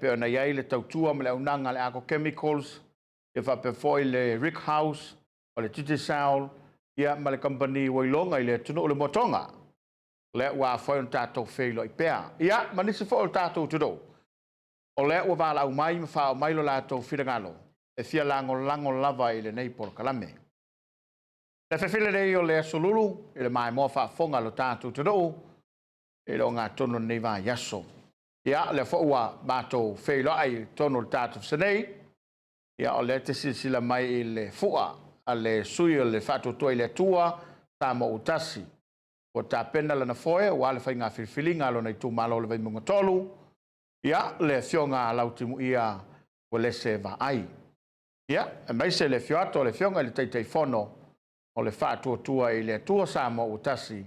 pei ona i ai le tautua ma le auaunaga a le Arco Chemicals, ia faapea foi le Rick House, o le Digicel, ia ma le kamupani ua iloga i le atunuu le Motoga. Lea ua afai ona tatou feiloai pea. Ia, ma nisi foi o le tatou atunuu, o lea ua valaau mai ma faaoo mai lo latou finagalo e fia lagolago lava i lenei polokalame. Le afiafi lenei o le Aso Lulu i le maimoa faafofoga a lo tatou atunuu i le ogatotonu o lenei vaiaso. Ia, lea foi ua matou feiloai i totonu o le tatou Ofisa nei, ia o lea e te silasila mai i le fua a le sui o le Faatuatua i le Atua Samoa ua Tasi. Ua tapena lana foe aua le faiga filifiliga a lona itumalo o le Vaimauga 3, ia, le afioga a Lautimuia Uelese Vaai. Ia, aemaise le afio atu o le afioga i le Taitaifono o le Faatuatua i le Atua Samoa ua Tasi,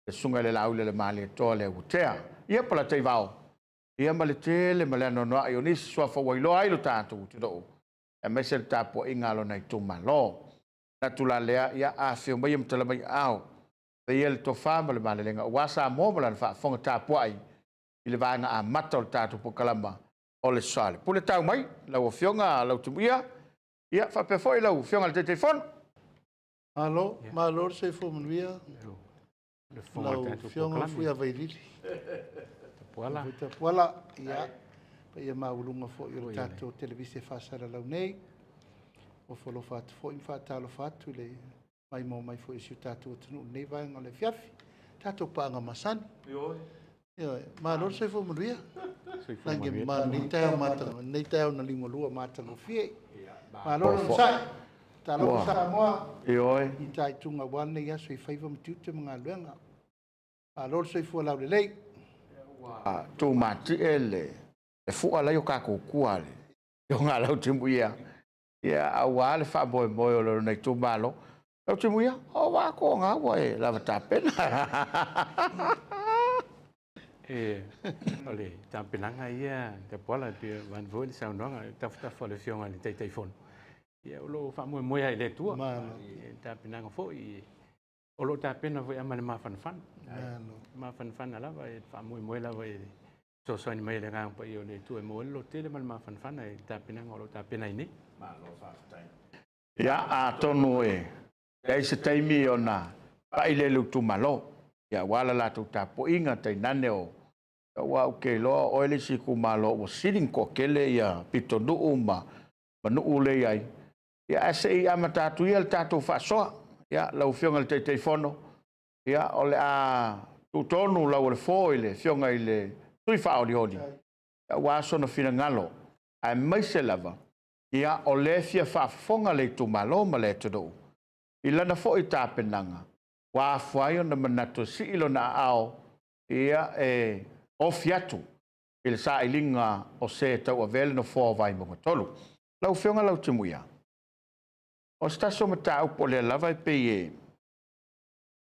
le susuga i le Laaulialemalietoa Leuatea. Ia, Polataivao, ia ma le tele ma le anoanoai o nisi suafa ua iloa ai lo tatou atunuu, aemaise le tapuaiga a lona itumalo. Manatu la lea, ia afifio maia ma tala mai aao, faia le tofa ma le malelega aua Samoa ma lana faafofoga tapuai i le vaega amata o le tatou polokalama o le Soa. Le pule tau mai lau Afioga Lautimuia, ia faapea foi lau Afioga i le Taitaifono. Malo, malo le soifua manuia lau Afioga Fuiavailili. Tapuala, ia, paia maualuga foi o le tatou televise faasalalau nei. Ofo alofa atu foi ma faatalofa atu i le maimoa mai foi o si o tatou atunuu i lenei vaega o le afiafi. Tatou paaga masani. Ioe, malo le soifua manuia. Lagi e mama i lenei taeao na liugalua ma matagofie. Malo le onosai. Talofa Samoa i itaituga aua lenei aso i faiva ma tiute ma galuega. Malo le soifua laulelei. Ua tumatie le fua la e i o tatou tua le afioga a Lautimuia, ia aua le faamoemoe o lona itumalo. Lautimuia, o matou na ua e lava tapena. O le tapenaga ia Tapuala e pei ona foi le saunoaga i tafatafa o le afioga i le Taitaifono, ia o lo o faamoemoe lava i le Atua. I le tapenaga foi o lo o tapena foi lava ma le mafanafana. Mafanafana lava e faamoemoe lava i le fesoasoani mai a le Agaga Paia o le Atua e maua ai le lototele ma le mafanafana i le tapenaga o lo o tapena ai nei. Ia, atonu e i ai se taimi ona pai lea i lou itumalo, ia aua le latou tapuaiga, tainane o aua ou te iloa o oe le isi itumalo ua sili ona toatele ia pitonuu ma nuu lea e i ai. Ia ae se i amata atu ia le tatou faasoa. Ia, lau Afioga i le Taitaifono, ia o le a tuutonu lau o le fo i le Afioga i le sui usufono faaolioli, aua sona finagalo, aemaise lava ia o lea e fia faafofoga le itumalo ma le atunuu i lana foi tapenaga ua afua ai ona manatu e sii lona aao, ia e ofi atu i le sailiga o se tauavea le nofoa o Vaimauga 3. Lau Afioga Lautimuia, o se tasi o mataupu o lea lava e pei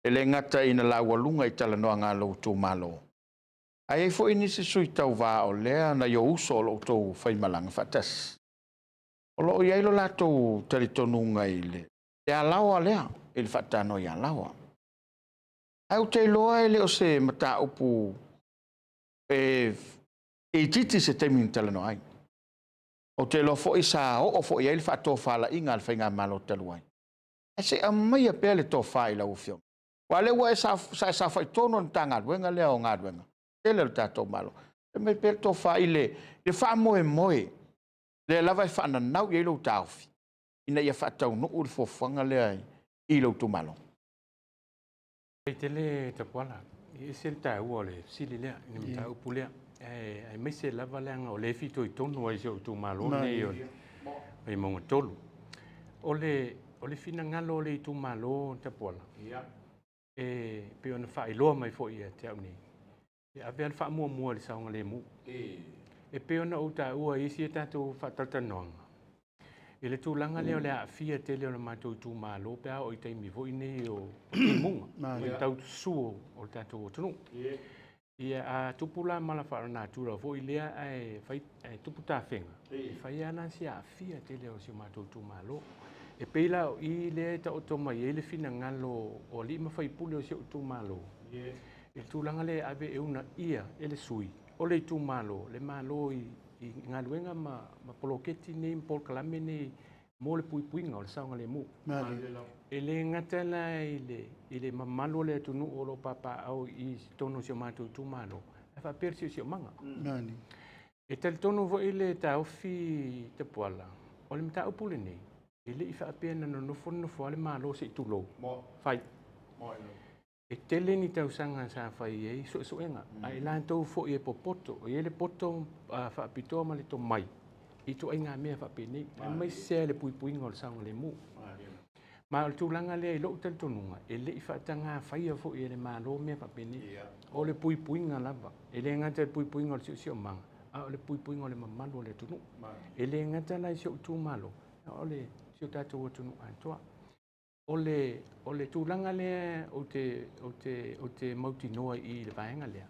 e le gata ina laualuga i talanoaga a lou itumalo, ae i ai foi nisi sui tauva o lea nai ou uso o lo o outou faimalaga faatasi, o lo o i ai lo latou talitonuga i le Alaoa lea, i le faatanoa i Alaoa. Ae ou te iloa e le o se mataupu e itiiti se taimi na talanoa ai. Ou te iloa foi sa oo foi i ai le faatofalaiga a le Faigamalo talu ai. Ae se i aumaia pea le tofa i lau Afioga, aua o lea ua e saofai tonu lava i le Matagaluega lea o Galuega Tetele a lo tatou Malo. Aumai pea le tofa i le faamoemoe lea lava e faananau i ai lou taofi, ina ia faataunuu le fuafuaga lea i lou itumalo. Faafetai tele Tapuala, e ese le taua o le fesili lea, le mataupu lea, aemaise lava leaga o lea e fitoitonu ai i si ou itumalo lenei o Vaimauga 3. O le finagalo o le itumalo Tapuala, e pei ona faailoa mai foi ia te au nei, e ave lava le faamuamua i le saogalemu. E pei ona ou taua i isi a tatou faatalatalanoaga, i le tulaga lea o le aafia tele o le matou itumalo pe a oo i taimi foi nei o timuga, vaitau susu o le tatou atunuu. Ia a tupu la mala faalenatura foi lea ae tupu tafega, e fai lava la si aafia tele o si o matou itumalo. E pei la o i lea e taoto mai ai le finagalo o alii ma faipule o si ou itumalo, i le tulaga lea e ave e uunaia e le sui o le itumalo le Malo i i galuega ma poloketi nei ma polokalame nei mo le puipuiga o le saogalemu. E le gata la i le mamalu o le atunuu o lo o papaaao i totonu o si o matou itumalo, ae faapea le siosiomaga. E talitonu foi le taofi Tapuala, o le mataupu lenei, e le i faapea na nonofo nonofo lava le Malo se i tulou, fai. E tele ni tausaga sa fai ai suesuega, a i latou foi e popoto, e i ai le poto faapitoa ma le tomai i ituaiga mea faapenei, aemaise lava le puipuiga o le saogalemu. Ma o le tulaga lea i lou talitonuga, e le i faataga faia foi e le Malo mea faapenei. O le puipuiga lava, e le gata i le puipuiga o le siosiomaga, a o le puipuiga o le mamalu o le atunuu. E le gata la i si ou itumalo, a o si o tatou atunuu atoa. O le tulaga lea ou te mautinoa i le vaega lea,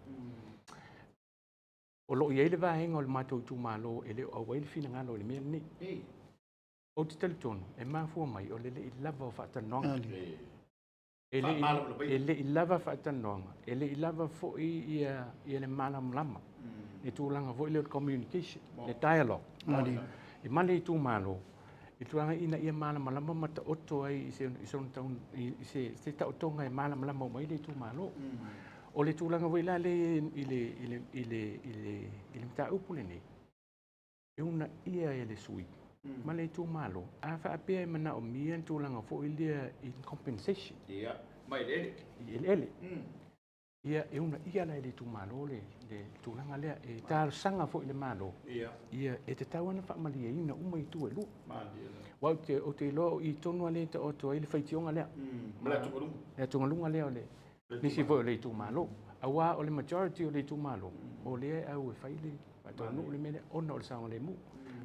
o lo o i ai le vaega o le matou itumalo e le o auai le finagalo i le mea lenei. Ou te talitonu, e mafua mai o le le i lava o faatalanoaga. E le i lava faatalanoaga, e le i lava foi le malamalama, le tulaga foi lea o le communication, le dialogue. E ma le itumalo, i tulaga ina ia malamalama ma taoto ai i se taotoga e malamalama uma ai le itumalo. O le tulaga foi la lea i le mataupu lenei, e uunaia e le sui usufono ma le itumalo, a faapea e manaomia le tulaga foi lea i compensation i eleele, ia e uunaia la e le itumalo le tulaga lea. E talosaga foi i le Malo, ia e tatau ona faamalieina uma itu e lua. Aua ou te iloa o i tonu lava lea e taoto ai le faitioga lea. Le atugaluga lea o le nisi foi o le itumalo. Aua o le majority o le itumalo, o lea e au e fai le faataunuu le mea lea ona o le saogalemu.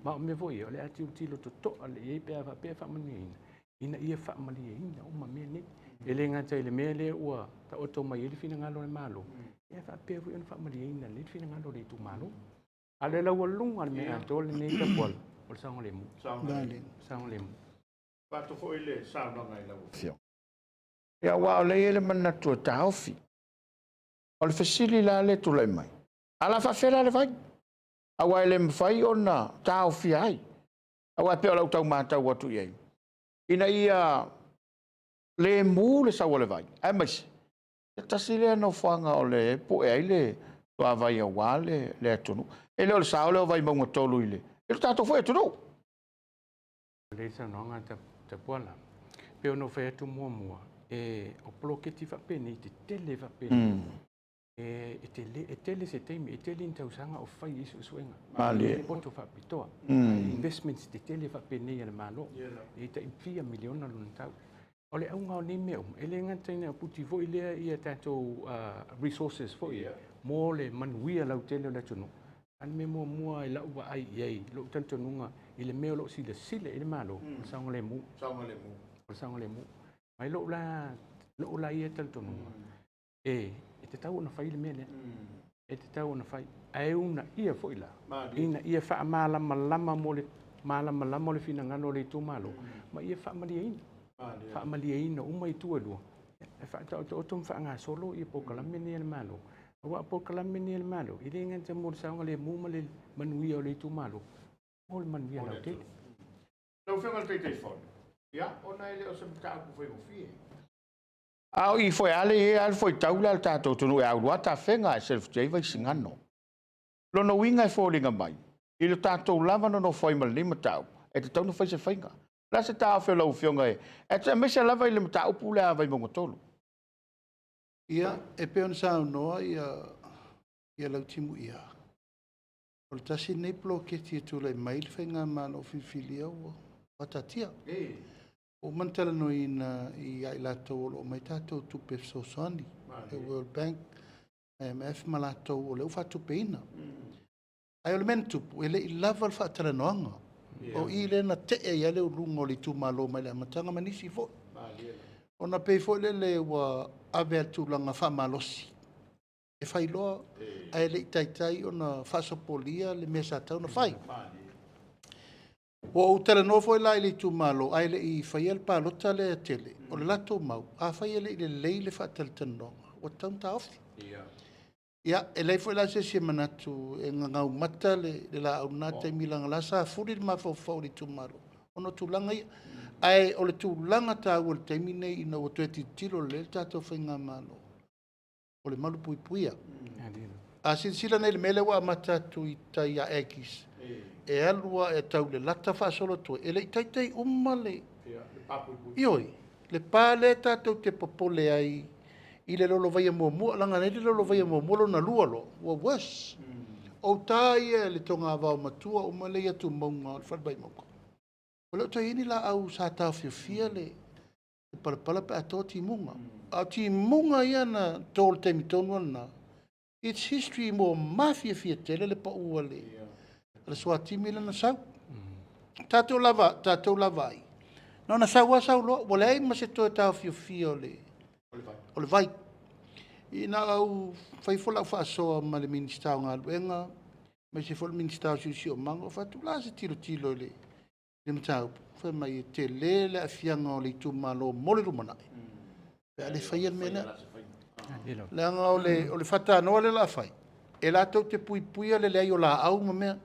Ma o mea foi ia, o le a tilotilo totoa i ai pe a faapea e faamalieina, ina ia faamalieina uma mea nei. E le gata i le mea lea ua taoto mai ai le finagalo o le Malo, ia faapea foi ona faamalieina lelei le finagalo o le itumalo. A o le laualuga o le mea atoa lenei Tapuala, o le saogalemu. Saogalemu. Faatu foi le saunoaga i lau Afioga. Ia, aua o lea e i ai le manatu e taofi. O le fesili la lea e tulai mai, a o le a faafefea la le vai? Aua e le mafai ona taofia ai. Aua e pei o lau tau matau atu i ai, ina ia le mu le sau o le vai, aemaise, e tasi lea nofoaga o le pue ai le suavai aua le atunuu. E le o le sao lea o Vaimauga 3 i le tatou foi atunuu. Lelei le saunoaga Tapuala. E pei ona ou fai atu muamua, o poloketi faapenei, tetele faapenei, e tele se taimi, e tele ni tausaga o fai ai suesuega. E poto faapitoa. Investments tetele faapenei a le Malo. E tai fia miliona lona tau. O le auga o nei mea uma, e le gata ina puti foi lea ia tatou resources foi mo le manuia lautele o le atunuu. A o le mea muamua i lau vaai i ai, lou talitonuga i le mea o lo o silasila i ai le Malo, o le saogalemu. O le saogalemu. Ma i lou la ia talitonuga, e tatau ona fai le mea lea. E tatau ona fai. Ae uunaia foi la, ina ia faamalamalama mo le malamalama o le finagalo o le itumalo, ma ia faamalieina. Faamalieina uma itu e lua, e faataotooto ma faagasolo ia polokalame nei a le Malo. Aua o polokalame nei a le Malo, e le gata mo le saogalemu ma le manuia o le itumalo, mo le manuia lautele. Lau Afioga i le Taitaifono, ia, ona e le o se mataupu faigofie. A o i foi ale i ai le foitau le a le tatou atunuu e aulua tafega ae selefutia ai Vaisigano. Lona uiga e foliga mai, i le tatou lava nonofo ai ma lenei mataupu, e tatau ona fai se faiga. O le a se taofi o lau Afioga, aemaise lava i le mataupu lea a Vaimauga 3? Ia, e pei ona saunoa ia Lautimuia, o le tasi lenei poloketi e tulai mai le faigamalo filifilia ua taatia. Ua uma ona talanoaina ia i latou o lo o aumai tatou tupe fesoasoani, le World Bank, IMF ma latou o lea ua faatupeina. Ae o le mea na tupu, e le i lava le faatalanoaga. O i lea na tee ai lava le uluga o le itumalo mai le amataga ma nisi foi. Ona pei foi lele ua ave lava i le tulaga faamalosi, e fai loa ae le i taitai ona faasopolia le mea sa tatau ona fai. Ua ou talanoa foi la i le itumalo ae le i faia le palota lea tele, o le latou mau, afai e le i lelei le faatalatalanoaga, ua tatau ona taofi. Ia, e leai foi la se isi e manatu e gagaumata le laau i lena taimi leaga o la sa fuli le mafaufau o le itumalo ona o tulaga ia. Ae o le tulaga taua i le taimi lenei ina ua toe tilotilo lelei le tatou faigamalo, o le malupuipuia. A silasila nei i le mea lea ua amata atu i tai ia Aggies, e alu lava e tau i Lelata faasolo atu ai, e le i taitai uma le... Ioe, le pa lea tatou te popole ai i le lolovaia muamua, leaga na i ai le lolovaia muamua, lona lua loa ua worse. O uta ia i le togavao matua uma lea e i atumauga o le falemai i mauka, ua le o toe i ai ni laau sa taofiofia le palapala pe a to timuga. A o timuga ia na to i le taimi tonu lava lena, it's history ua mafiafia tele le pau a le suatimi lea na sau. Tatou lavaai, na ona sau lava sau loa, ua leai ma se toe taofiofia o le vai. Ina ua fai foi lau faasoa ma le Minisita o Galuega aemaise foi o le Minisita o le Siosiomaga, ou fai atu, o le a se tilotilo i le mataupu? Fai mai e tele le aafiaga o le itumalo mo le lumanai pe a le faia le mea lea. Leaga o le faatanoa lea o le a fai, e latou te puipuia le leai o laau ma mea.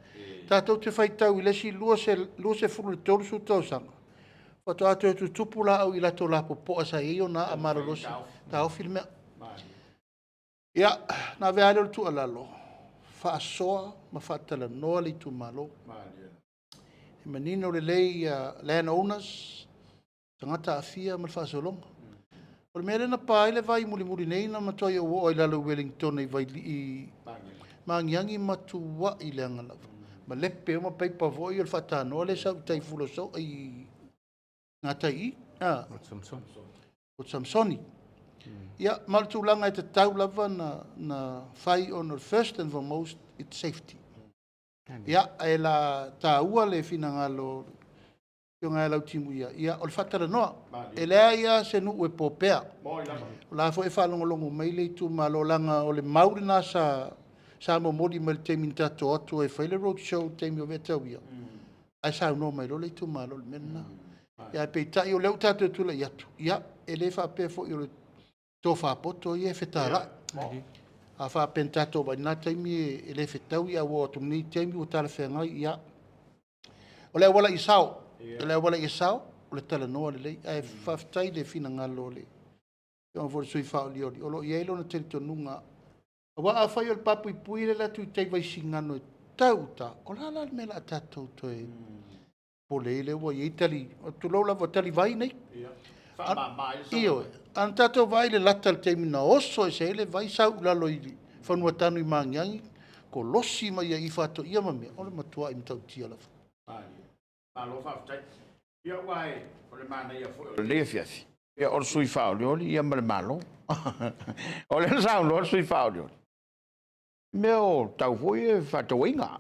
Tatou te faitau i le isi 20 i le 30 tausaga, faatoa toe tutupu laau i latou lapopoa sa i ai ona aa malolosi e taofi le mea. Ia, ona avea lava lea o le tuualalo, faasoa ma faatalanoa le itumalo. E manino lelei land owners, tagata aafia ma le faasologa. O le mea lea na pa ai le vai mulimuli nei na matuai ou oo lava i lalo i Ueligitone i Vailii i Magiagi, matuai leaga lava, malepe uma paipa foi ia o le faatanoa lea e sau i tai i gatai i i, Motu Samasoni. Ia ma o le tulaga e tatau lava ona fai ona first and foremost, it's safety. Ia, ae o le a taua le finagalo o le Afioga ia Lautimuia, ia o le faatalanoa. E leai lava se nuu e popea, o la foi e faalogologo mai le itumalo, leaga o le mau lena sa momoli mai i le taimi na tatou o atu ai e fai le road show i le taimi o Veatauia, ae saunoa mai loa le itumalo i le mea lena. Ae peitai o lea ua tatou tulai atu, ia, e le faapea foi o le tofa poto ia e fetalai. A faapea na tatou vaai i lena taimi e le fetaui, ae ua oo atu i lenei taimi ua talafeagai, ia, o le auala ia sao, o le auala ia sao, o le talanoa lelei. Ae faafetai i le finagalo o le Afioga foi i le sui usufono faaolioli, o lo o i ai lona talitonuga. Aua afai o le papuipui lea e alu atu i tai i Vaisigano e tau i uta, o le a la le mea o le a tatou toe popole ai o lea ua i ai, tulou lava, o talivai nei. Ioe. Ae na tatou vaai i le lata i le taimi na oso ese ai le vai sau i lalo i Fanuatanu i Magiagi, kolosi mai ai i i Faatoia ma mea, o le matuai matautia lava. Malo faafetai. Ia aua o le manaia foi o lenei afiafi, ia o le sui usufono faaolioli ma le Malo. O lea na saunoa le sui usufono faaolioli, i mea o tau foi ia o fefaatauaiga,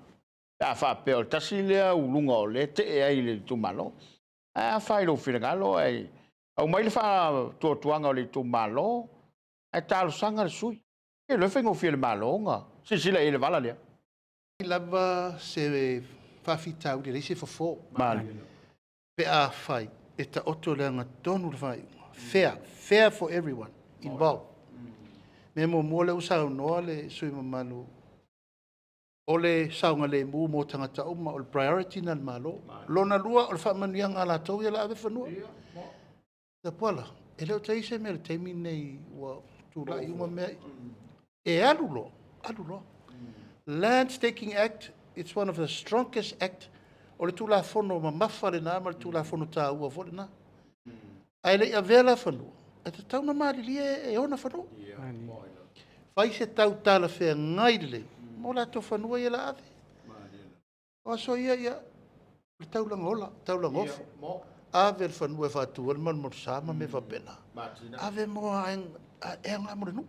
pe a faapea o le tasi lea uluga o lea e tee ai i le itumalo. Ae afai i lou finagalo ae aumai le faatuatuaga o le itumalo ae talosaga le sui usufono. Ou te iloa e faigofie i le Malo ona silasila i ai i le vala lea. E leai lava se faafitauli e leai se fofo pe afai e taoto i le amiotonu le faaiuga, fair, fair for everyone involved. O le mea muamua lea ua saunoa le sui usufono mamalu, o le saogalemu mo tagata uma, o le priority lena a le Malo. Lona lua, o le faamanuiaga a latou ia o le a ave fanua. Lapuala, e le o toe i ai se mea i le taimi lenei ua tulai uma mea ia. E alu loa, alu loa. Land Taking Act, it's one of the strongest Act, o le Tulafono mamafa lena ma le Tulafono taua foi lena. Ae le i avea la fanua, e tatau ona malilie e ona fanua. Fai se tau talafeagai lelei mo latou fanua ia o le a ave. O aso ia, ia, o le taulaga ola, taulaga ofi, ave le fanua e faatu ai le malumalusa ma mea faapena, ave mo aiga, e aoga mo le nuu.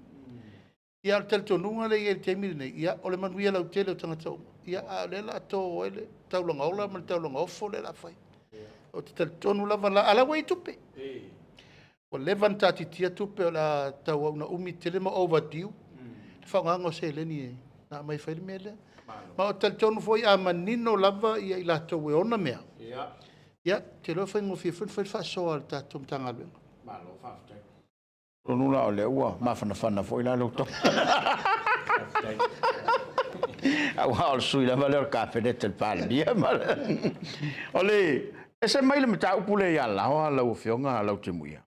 Ia a o le talitonuga lea e i ai i le taimi lenei, ia o le manuia lautele o tagata uma, a o lea o le a to ai le taulaga ola ma le taulaga ofo lea o le a fai. Ou te talitonu lava la, a o la e ua i ai tupe, ua leva ona taatitia tupe o le a tauau ina umi tele ma overdue le faaaogaina o seleni na aumai e fai le mea lea. Ma ou te talitonu foi a manino lava i latou e ona mea, ia, ou te iloa e faigofie foi ona fai le faasoa a le tatou Matagaluega. Atonu la o lea ua mafanafana foi la lou Aua o le sui lava lea o le Kapeneta i le Palemia. O le ese mai le mataupu lea ia Laoa lau Afioga Lautimuia.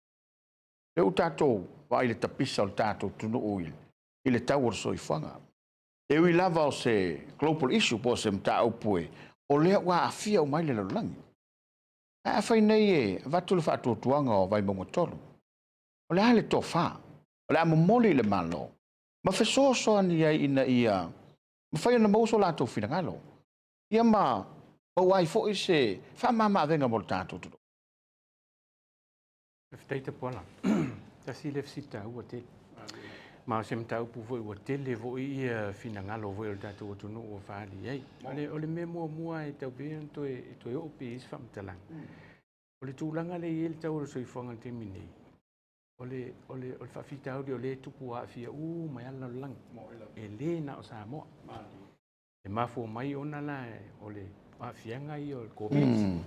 Lea ua tatou vaai i le tapisa o le tatou atunuu i le tau o le soifuaga. E ui lava o se global issue po o se mataupu o lea ua aafia uma ai le lalolagi. Ae afai nei e avatu le faatuatuaga o Vaimauga 3, o le a le tofa? O le a momoli i le Malo ma fesoasoani ai ina ia mafai ona maua so latou finagalo, ia ma maua ai foi se faamama-avega mo le tatou atunuu. Faafetai Tapuala. Tasi lea fesili taua tele. Ma o se mataupu foi ua tele foi ia finagalo foi o le tatou atunuu ua faaali i ai. O le mea muamua e tatau pea ona toe oo pea i ai se faamatalaga, o le tulaga lea e i ai le tau o le soifuaga i le taimi nei, o le faafitauli o lea e tupu aafia uma ai lava le lalolagi, e le na o Samoa. E mafua mai ona la o le aafiaga ia o le Koviti.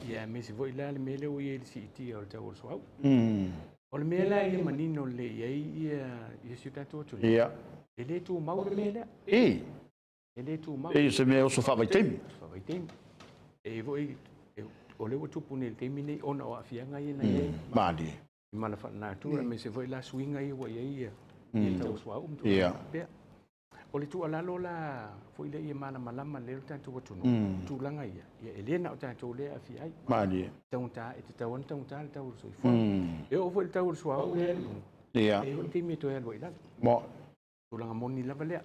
Ia aemaise foi la le mea lea ua i ai le siitia o le tau o le suauu. O le mea la ia manino lelei i ai ia si o tatou atunuu, e le tumau le mea lea. E le tumau. E se mea oso faavaitaimi. Faavaitaimi. E foi o lea ua tupu nei i le taimi nei ona o aafiaga ia na i ai. Malie. I mala faalenatura, aemaise foi la suiga ia ua i ai ia tau o suauu ma tulaga faapea. O le tuualalo la foi lea ia malamalama lelei lo tatou atunuu, tulaga ia, e le na o tatou lea e aafia ai. Malie. Taugata, e tatau ona taugata le tau o le soifuaga. E oo foi le tau o le suauu lea e alu i luga, e i ai foi le taimi e toe alu ai i lalo. Tulaga moni lava lea.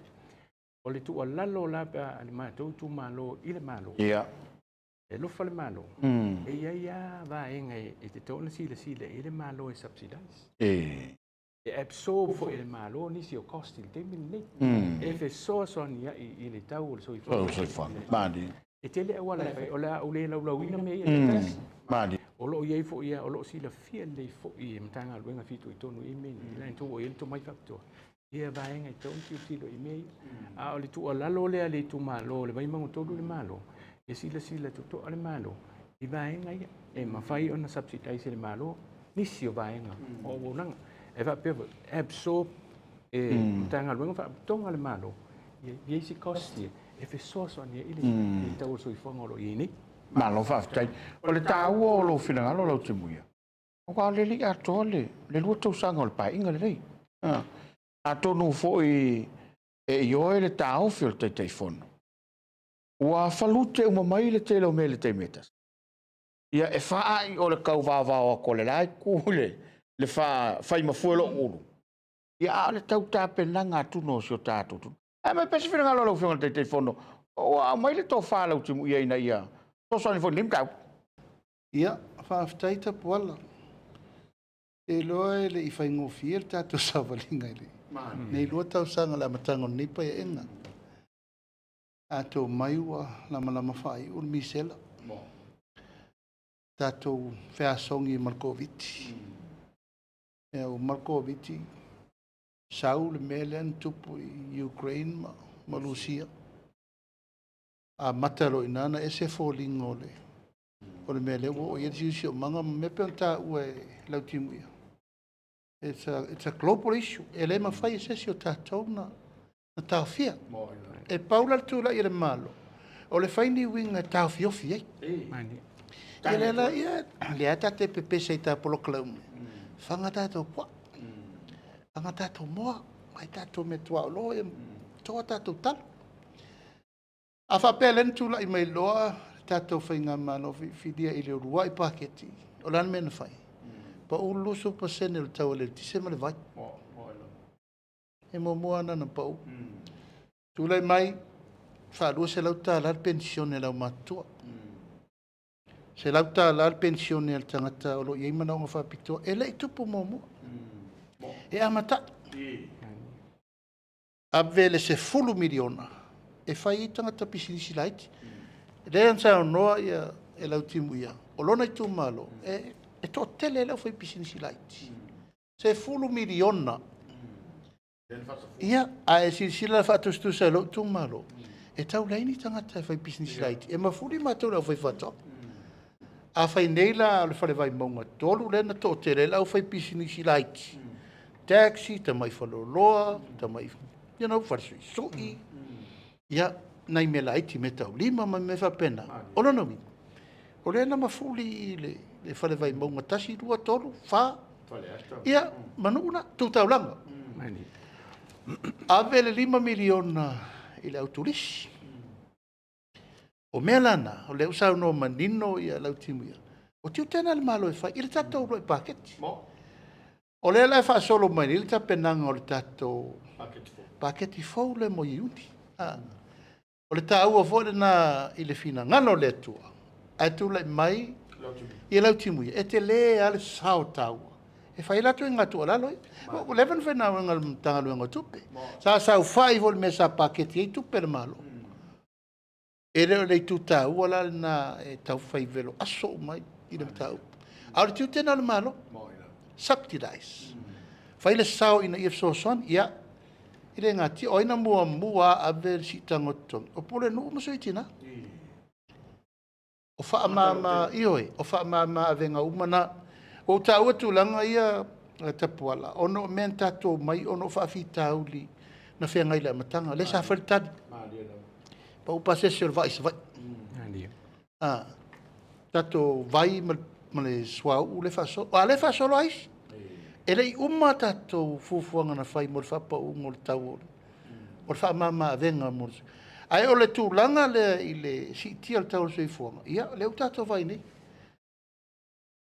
O le tuualalo la a le matou itumalo i le Malo, e alofa le Malo, e i ai lava vaega e tatau ona silasila i ai le Malo e subsidize. E absorb foi e le Malo nisi o cost i le taimi lenei. E fesoasoani ai i le tau o le soifuaga. Malie. E tele auala e fai, o le a ou le laulauina mea ia taitasi. Malie. O lo o i ai foi, o lo o silafia lelei foi e Matagaluega fitoitonu i mea nei, la outou ua i ai le tomai faapitoa, ia vaega e tatau ona tilotilo i mea ia. A o le tuualalo lea a le itumalo o le Vaimauga 3 i le Malo, e silasila totoa le Malo i vaega ia. E mafai ona subsidize e le Malo nisi o vaega o auaunaga. E faapea foi, absorb e Matagaluega Faalapotopotoga a le Malo ia isi cost ia e fesoasoani ai i le tau o le soifuaga o lo o i ai nei. Malo faafetai. O le taua o lou finagalo Lautimuia, aua o le le i atoa le 2 tausaga o le Paeaiga lenei. Atonu foi e ioe le taofi o le Taitaifono, ua falute uma mai le tele o mea i le taimi e tasi. Ia e faaai o le tau vaovao atu o le la itu le faimafue lou ulu, ia a o le tau tapenaga atu o si o tatou atunuu. Ae aumai pea se finagalo o lau Afioga i le Taitaifono, ua aumai le tofa a Lautimuia ina ia fesoasoani foi i lenei mataupu. Ia, faafetai Tapuala. E iloa e le i faigofie le tatou savaliga i lenei 2 tausaga i le amataga o lenei Paeaiga. Atonu mai ua lamalama faaiu le misela. Tatou feasogi ma le Koviti. Ua uma le Koviti, sau le mea lea na tupu i Ukraine ma Rusia. Amata loa i ina ona ese foliga o le mea lea ua oo i ai le siosiomaga ma mea e pei ona taua e Lautimuia. It's a global issue. E le mafai e se isi o tatou na taofia. E pau la le tulai o le Malo, o le fai ni uiga e taofiofi ai. Ia lea la, ia, lea tate pepese i ta polokalaume, faga tatou puaa, faga tatou moa, ai tatou mea tuaoloa, ia toa tatou talo. A faapea lea na tulai mai loa le tatou faigamalo filifilia i le uluai paketi, o le a le mea na fai? Pau le 20% o le tau o le eletise ma le vai. E muamua lava ona pau. Tulai mai, $200 le penisione a le aumatutua. $100 le penisione a le tagata o lo o i ai manaoga faapitoa. E le i tupu muamua. E amatai. Ave le $10 miliona e fai ai tagata pisinisi laiti. Lea na saunoa e Lautimuia, o lona itumalo, e toatele le aufaipisinisi laiti. $10 miliona. Ia, a e silasila faatusatusa i lou itumalo, e tau leai ni tagata e fai pisinisi laiti. E mafuli matou i le aufaifaatoaga. A fai nei la o le Fale Vaimauga 3 lea na toatele ai le aufaipisinisi laiti, taxi, tamai faleoloa, tamai You know, falesuisui, ia, nai mea laiti, meataulima ma mea faapena. O lona uiga, o lea na mafuli i le fale Vaimauga 1, 2, 3, 4, ia, ma nuu na, tu taulaga. Ave le $5 miliona i le au turisi. O mea la na, o lea ua saunoa manino Lautimuia, o tiute na o le Malo e fai i le tatou uluai paketi. O lea la e faasolo mai nei le tapenaga o le tatou paketi fou lea mo Iuni. O le taua foi lena i le finagalo o le Atua, ae tulai mai ia Lautimuia, e tele lava le sao taua e fai ai latou ituaiga tuualalo ia. Ua leva ona faigaluega i le Matagaluega o Tupe. Sa saofai foi i le mea sa paketi ai tupe a le Malo. E le o le itu taua la lena e tau fai velo aso uma ai i le mataupu. A o le tiute lena o le Malo, subsidize. Fai le sao ina ia fesoasoani. Ia, e le natia, o ai na muamua ave le siitaga o totogi? O Pulenuu ma Sui Tina. O faamama, ioe, o faamama avega uma na. Ua ou taua tulaga ia Tapuala, ona o mea na tatou omai ona o faafitauli na feagai i le amataga, lea sa fai le tali, pau pasese o le vaa i Savaii. Tatou vai ma le suauu lea e faasolo. A o lea e faasolo lava isi. E le i uma a tatou fuafuaga na fai mo le faapauina o le tau o le faamama avega. Ae o le tulaga lea i le siitia o le tau o le soifuaga, ia o lea ua tatou vaai nei.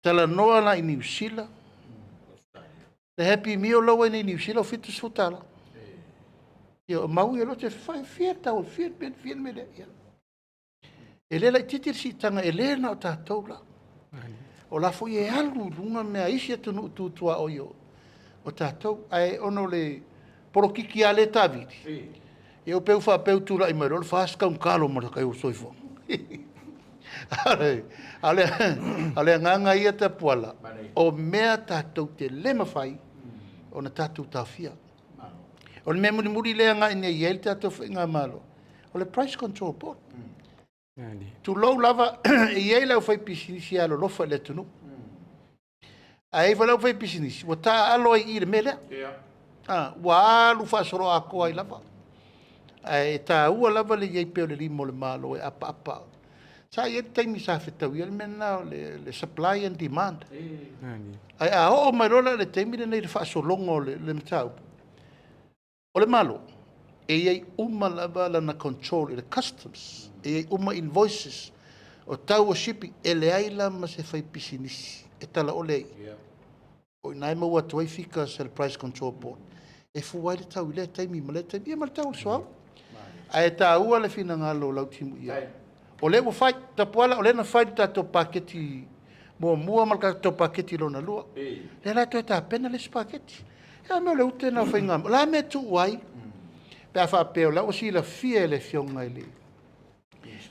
Talanoa la i Niu Sila, le Happy Meal la ua i ai nei i Niu Sila ua $70. Ia o mau ia e fia le tau, e fia le mea lea, fia le mea lea. Ia, e le laitiiti le siitaga, e le na o tatou la. O la foi e alu i luga mea a isi atunuu tu tuaoi o tatou. Ae ona o le polokiki lava lea e taavili, ia pei ua faapea ua tulai mai loa le FAST taugata loa ma le soifuaga. A o le agaga ia Tapuala, o mea tatou te le mafai ona tatou taofia. O le mea mulimuli lea e agai nei i ai le tatou faigamalo, o le Price Control Board. Tulou lava, e i ai le aufaipisinisi e alolofa i le atunuu, ae i ai foi le aufaipisinisi ua taaalo ai i i i le mea lea. Ua alu faasoloatoa ai lava. Ae taua lava le i ai pea o le lima o le Malo e apaapa. Sa i ai le taimi sa fetaui ai le mea lena o le supply and demand. Ae a oo mai loa la i le taimi lenei i le faasologa o le mataupu, o le Malo, e i ai uma lava lana control i le customs, e i ai uma invoices, o tau o shipping, e leai la ma se faipisinisi e talaole ai. O i ina e maua atu ai figures a le Price Control Board, e fua ai le tau i lea taimi ma lea taimi, ia ma le tau o le suauu. Ae taua le finagalo o Lautimuia. O lea ua fai, Tapuala, o lea na fai le tatou paketi muamua ma le tatou paketi lona lua. Lea la e toe tapena le isi paketi. Ia mea o le ute lena o faiga, o le a le mea e tuu ai pe a faapea o la ua silafia e le Afioga i le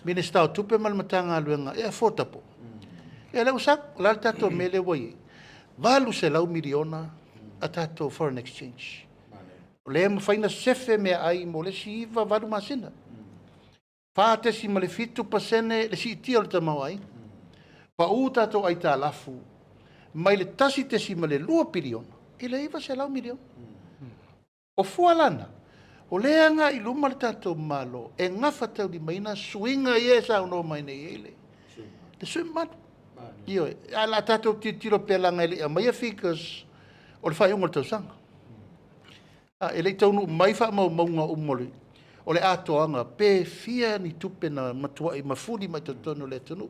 Minisita o Tupe ma le Matagaluega e affordable. Ia lea ua sau, o le a le tatou mea lea ua i ai? $800 miliona a tatou foreign exchange. O lea e mafai ona sefe meaai mo le isi 9, 8 masina. 4.7% le siitia o le tamaoaiga. Pau tatou aitalafu mai le 1.2 piliona i le $900 miliona. O fua la na, o lea e agai i luma le tatou Malo e gafataulimaina suiga ia e saunoa mai nei ai le sui usufono mamalu. Ioe, ae o le a tatou tilotilo pea leaga e le i aumaia figures o le faaiuga o le tausaga. E le i taunuu mai faamaumauga uma o le atoaga pe fia ni tupe na matuai mafuli mai totonu o le atunuu,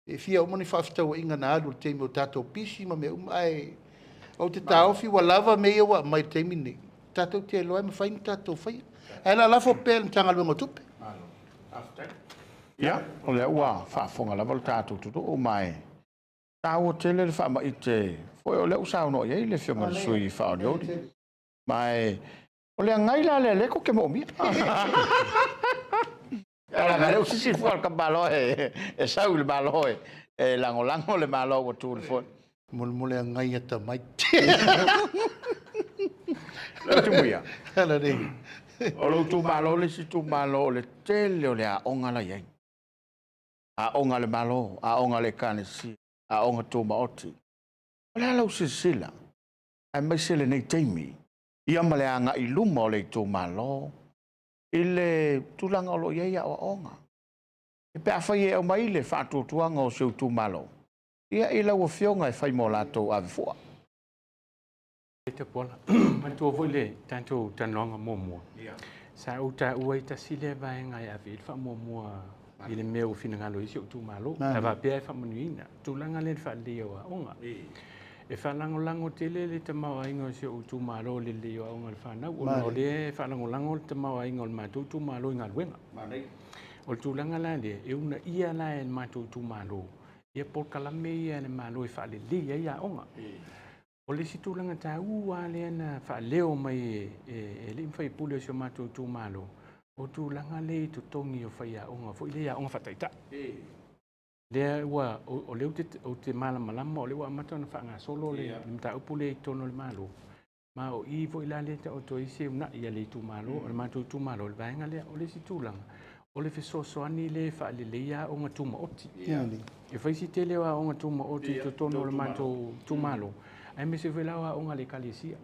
pe fia uma ni fefaatauaiga na alu i le taimi o tatou pisi ma mea uma, ae ou te taofi ua lava mea ia ua aumai i le taimi lenei, tatou te iloa e mafai ona tatou faia. Ae o le a lafo pea i le Matagaluega o Tupe. Ia, o lea ua faafofoga lava le tatou atunuu, ma e taua tele le faamaite foi o lea ua saunoa i ai le Afioga i le sui usufono faaolioli. Ma e o le agai la lea lea tou te moomia. Leaga lea ua sisi le fua a le tamaloa e sau i le Malo e lagolago le Malo ua tu i le foe. Molemole agai atamai. Lautimuia. O lou itumalo le isi itumalo o le tele o le aoga la i ai. Aoga a le Malo, aoga a le Ekalesia, aoga tumaoti. O le a lau silasila, aemaise lenei taimi? Ia ma le agai i luma o le itumalo i le tulaga o lo o i ai aoaoga. E pe afai e aumai le faatuatuaga o si ou itumalo, ia i lau afioga e fai mo latou ave fua. Tapuala, manatua foi le tatou talanoaga muamua, sa ou taua ai tasi lea vaega e ave i ai le faamuamua i le mea ua finagalo i ai si ou itumalo, a faapea e faamanuiaina, tulaga lea i le faaleleia o aoga. E faalagolago tele le tamaoaiga o si ou itumalo i le lelei o aoga a le fanau, ona o lea e faalagolago le tamaoaiga o le matou itumalo i galuega. O le tulaga la lea, e uunaia la e le matou itumalo ia polokalame ia a le Malo e faalelei ai aoga. O le isi tulaga taua lava lea na faaleo mai e alii ma faipule o si o matou itumalo, o tulaga lea i totogi o faiaoga foi lea i aoga faataitai. Lea ua, o lea ou te malamalama o lea ua amata ona faagasolo le mataupu lea i totonu o le Malo, ma o i foi la lea e taoto ai se uunai a le itumalo, a le matou itumalo i le vaega lea. O le isi tulaga, o le fesoasoani lea e faaleleia aoga tumaoti. E fai si tele o aoga tumaoti i totonu o le matou itumalo, aemaise foi la o aoga a le Ekalesia.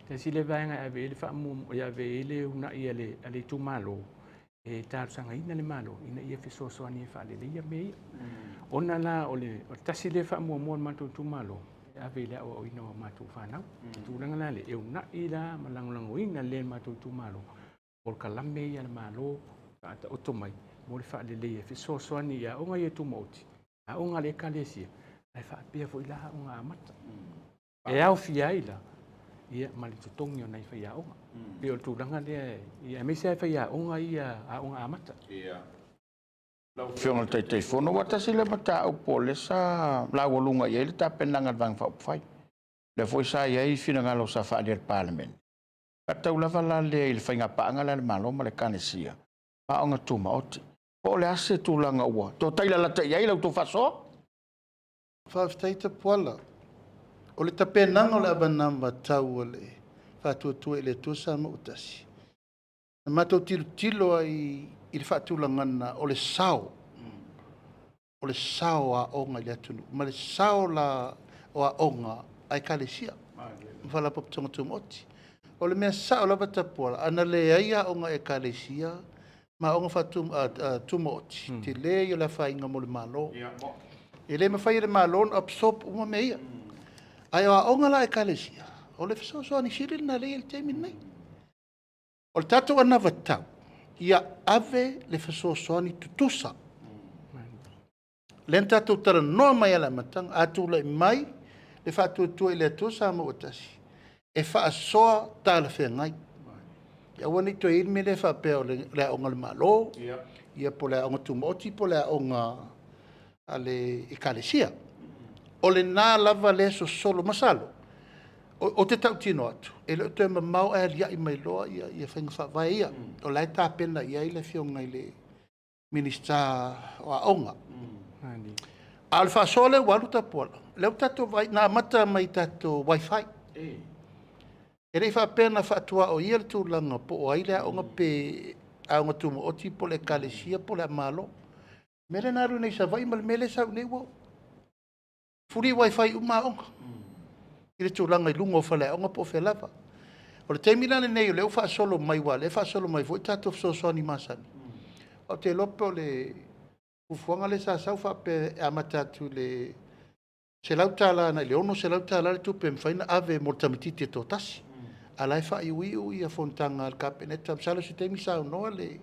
Tasi lea vaega e ave i ai le faamuamua, e ave i ai le uunai a le itumalo, e talosagaina le Malo ina ia fesoasoani e faaleleia mea ia. Ona la o le tasi lea faamuamua a le matou itumalo, e ave i le aoaoina o matou fanau. O le tulaga la lea, e uunai la ma lagolagoina lelei e le matou itumalo polokalame ia a le Malo faataoto mai mo le faaleleia e fesoasoani i aoga ia tumaoti, aoga a le Ekalesia, ae faapea foi la aoga amata. E aofia ai la ia ma le totogi o nai faiaoga. Pei o le tulaga lea, aemaise lava faiaoga ia aoga amata. Lau Afioga i le Taitaifono, ua tasi lea mataupu o lea sa laualuga i ai le tapenaga a le Vaega Faaupufai. Lea foi sa i ai finagalo sa faaalia i le Palemene, faatatau lava la lea i le faigapaaga lea a le Malo ma le Ekalesia, aoga tumaoti. Po o le a se tulaga ua toe lalata i ai la outou faasoa? Faafetai Tapuala. O le tapenaga o le anavatau a le Faatuatua i le Atua Samoa ua Tasi, na matou tilotilo ai i le faatulagaga o le sao, o le sao o aoga i le atunuu, ma le sao la o aoga a Ekalesia ma Faalapotopotoga Tumaoti. O le mea sao lava Tapuala, ana leai aoga a Ekalesia ma aoga tumaoti, tele ia o le afaina mo le Malo. E le mafai e le Malo ona absorb uma mea ia. Ae o aoga la a Ekalesia, o le fesoasoani sili lena o lea e i ai i le taimi lenei. O le tatou anavatau, ia ave le fesoasoani tutusa. Lea na tatou talanoa mai lava i le amataga, a tulai mai le Faatuatua i le Atua Samoa ua Tasi, e faasoa talafeagai. Ia aua ne i toe i ai le mea lea faapea o le aoga a le Malo, ia po o le aoga tumaoti po o le aoga a le Ekalesia. O lena lava lea e sosolo, masalo ou te tautino atu, e le o toe mamao ae aliai mai loa faiga faavae ia. O la e tapena i ai le Afioga i le Minisita o Aoga. A o le faasoa lea ua alu Tapuala, lea ua tatou vaai, na amata mai i tatou WiFi. E le i faapea na faatuaoia le tulaga po o ai le aoga pe aoga tumaoti po o le Ekalesia po o le a Malo. O le mea lea na alu nei i Savaii ma le mea lea e sau i inei ua free WiFi uma aoga i le tulaga i luga o faleaoga po o fea lava. O le taimi la lenei o lea ua faasolo mai aua o lea e faasolo mai foi tatou fesoasoani masani, ou te iloa po o le fuafuaga lea sa sau faapea e amata atu i le $100 agai i le $600 le tupe e mafai ona ave mo le tamaitiiti e toatasi, a o la e faaiuiu fonotaga a le Kapeneta. Masalo o se taimi saunoa le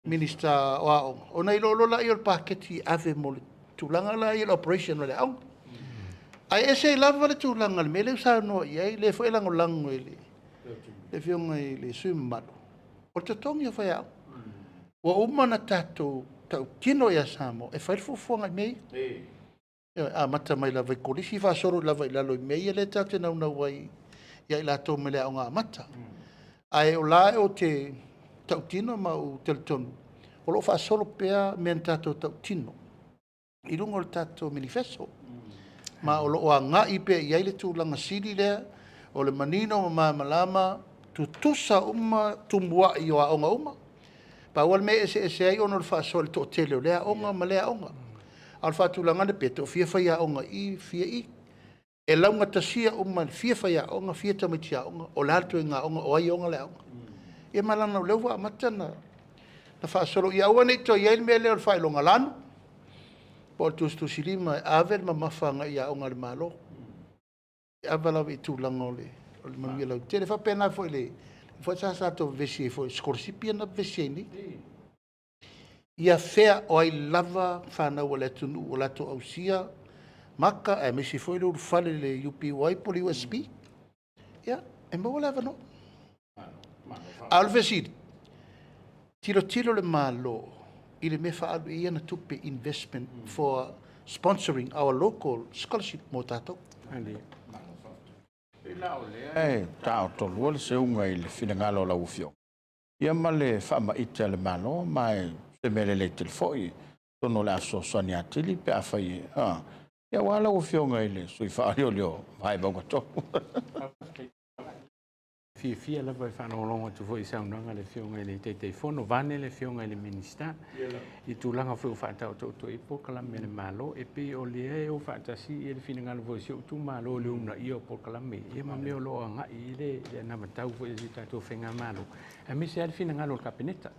Minisita o Aoga ona iloilo lea o le paketi e ave mo le tulaga la ia o le operation o le aoga. Ae ese lava le tulaga i le mea lea ua saunoa i ai, lea foi e lagolago e le Afioga i le sui usufono mamalu, o le totogi o faiaoga. Ua uma ona tatou tautino ia Samoa e fai le fuafuaga i mea ia. Ioe, amata mai lava i kolisi faasolo lava i lalo i mea ia lea tatou te naunau ai ia i latou mai le aoga amata. Ae o la ou te tautino ma ou te talitonu o lo o faasolo pea mea na tatou tautino i luga o le tatou menifeso. Ma o lo o agai pea i ai le tulaga sili lea o le manino ma malamalama, tutusa uma tumuai o aoga uma. Pau lava le mea e eseese ai ona o le faasoa i le toatele o lea aoga ma lea aoga. A o le faatulagaga pe toafia faiaoga i i, fia i. E laugatasia uma e le fia faiaoga, fia tamaiti aoga, o le a le ituaiga aoga, o ai e ona le aoga. Ia ma leaga o lea ua amata ona faasolo, ia aua ne i toe i ai le mea lea o le faailogalanu po o le tusitusilima e ave le mamafa agai i aoga a le Malo, e ave lava i tulaga o le manuia lautele. E faapena foi i le foi sa tatou vevesi ai foi i sikolasipi ia na vevesi ai nei. Ia fea o ai lava fanau a le atunuu ua latou ausia maka aemaise foi le ulufale i le UPY po o le USP, ia, e maua le avanoa. A o le fesili, tilotilo le Malo i le mea e faaalu i ai ana tupe, investment for sponsoring our local scholarship mo tatou. E taotolua le seuga i le finagalo o lau Afioga, ia ma le faamaite a le Malo, ma e se mea lelei tele foi, atonu o le a fesoasoani atili pe afai e... Ia aua lau Afioga i le sui usufono faolioli o Vaimauga 3. Fiafia lava e faalogologo atu foi i saunoaga a le Afioga i le Taitaifono, vaeane le Afioga i le Minisita, i tulaga foi ua faataotooto i ai polokalame a le Malo. E pei o lea e o faatasi le finagalo foi o si ou itumalo i le uunaia o polokalame ia ma mea o lo o agai i ai le anavatau foi a si a tatou faigamalo, aemaise lava le finagalo o le Kapeneta.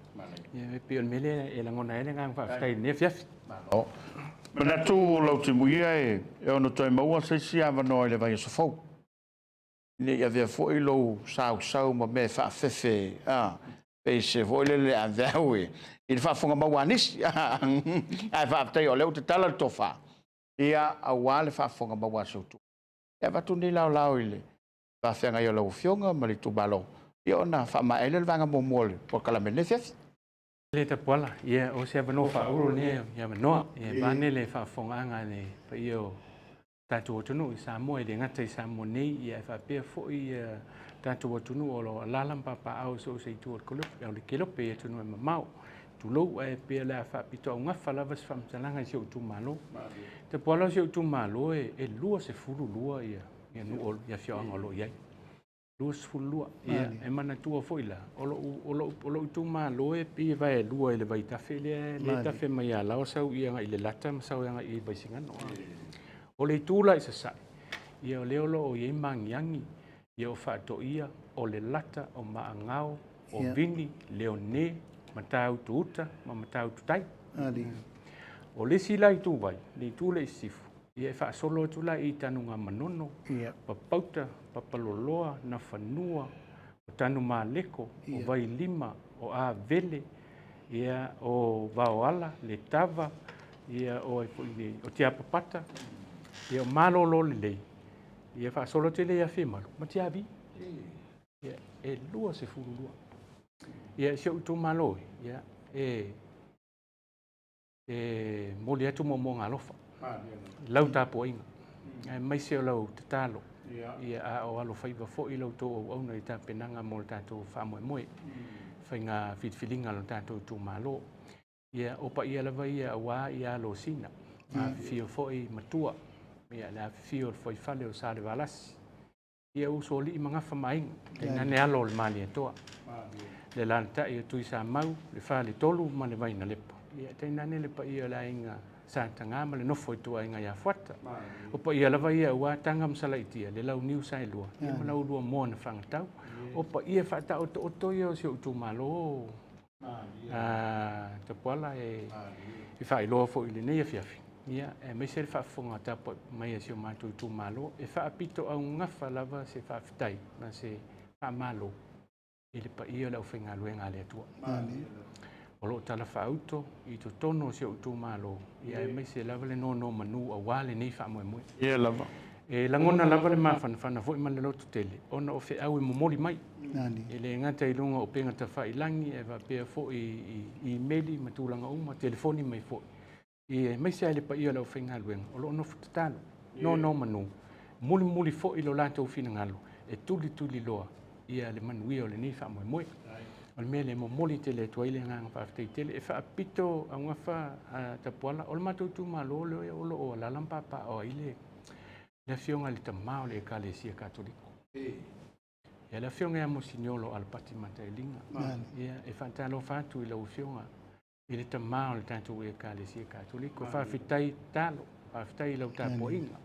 Ia, e pei o le mea lea e lagona ai le agaga faafetai i lenei afiafi. Malo. Manatu Lautimuia e ono toe maua se isi avanoa i le vaiaso fou, ne i avea foi lou sausau ma mea e faafefe pei se foi lele aveau i le faafofoga mau a nisi. Ae faafetai o lea ua tatala le tofa, ia, aua le faafofoga mau a si ou itumalo. E avatu nei laolao i le faafeagai o lau Afioga ma le itumalo, ia ona faamaea ai lea o le vaega muamua o le polokalame i lenei afiafi. Le Tapuala, ia o se avanoa faaulu lenei avanoa, ia vaeane le faafofogaaga a le paia o tatou atunuu i Samoa, e le gata i Samoa nei, ia ae faapea foi tatou atunuu o lo o alaala ma papaaao i so o se itu o le kelope i atunuu e mamao. Tulou, ae pei o le a faapitoaugafa lava se faamatalaga i si ou itumalo. Tapuala, o si ou itumalo e 22 nuu i afioaga o lo o i ai. 22. Ia, e manatua foi la, o lou itumalo e pei e vaelua i le vaitafe lea e tafe mai Alaoa sau i agai i Lelata ma sau agai i Vaisigano. O le itu la i sasae, ia o lea o lo o i ai Magiagi, ia o Faatoia, o Lelata, o Maagao, o Vini, Leone, Matautu-uta ma Matautu-tai. O le isi la ituvai, le itu lea i sisifo, ia e faasolo atu la i Tanugamanono, Papauta, Papaloloa, Nafanua, o Tanumaleko, o Vailima, o Avele, ia, o Vaoala, Letava, ia, o ai foi nei, o Tiapapata, ia, o Malololelei, ia faasolo atu lea ia Fiamalu ma Tiavi. Ia, e 22. Ia, si ou itumalo, ia, e momoli atu moomooga alofa i lau tapuaiga, aemaise o lau tatalo, ia, a o alofaiva foi la outou auauna i tapenaga mo le tatou faamoemoe, faiga filifiliga a lo tatou itumalo. Ia, o paia lava ia aua ia Alosina, afifio foi matua, ia, le afifio o le fuaifale o Salevalasi, ia usoalii ma gafa ma aiga, tainane alo o le Malietoa, le alaalatai o Tuisamau, le Faletolu ma le Vainalepa, ia tainane le paia o le aiga Sataga ma le nofo a ituaiga ia Fuata. O paia lava ia aua Taga ma Salaitia, le Launiu Saelua, ia ma la ulua moa na fagatau. O paia faataotooto ia o si ou itumalo Tapuala e faailoa foi i lenei afiafi, ia, aemaise le faafofoga tapuai mai a si o matou itumalo. E faapitoaugafa lava se faafetai ma se faamalo i le paia o le aufaigaluega a le Atua o lo o talafaauto i totonu o si ou itumalo, ia aemaise lava le nonomanu aua lenei faamoemoe. Ia lava. E lagona lava le mafanafana foi ma le lototele ona o feau e momoli mai. E le gata i luga o upega tafailagi, ae faapea foi i imeli ma tulaga uma, telefoni mai foi. Ia aemaise lava i le paia o le aufaigaluega o lo o nofo tatalo, nonomanu, mulimuli foi lo latou finagalo e tulituliloa ia le manuia o lenei faamoemoe. O le mea lea e momoli tele atu ai le agaga faafetai tele. E faapito augafa Tapuala, o le matou itumalo lea o lo o alaala ma papaaao ai le Afioga i le Tama o le Ekalesia Katoliko. Ia, le Afioga ia Mosiniolo Alapati Matailiga. Ia, e faatalofa atu i lau Afioga i le Tama o le tatou Ekalesia Katoliko. Faafetai tatalo, faafetai i lau tapuaiga.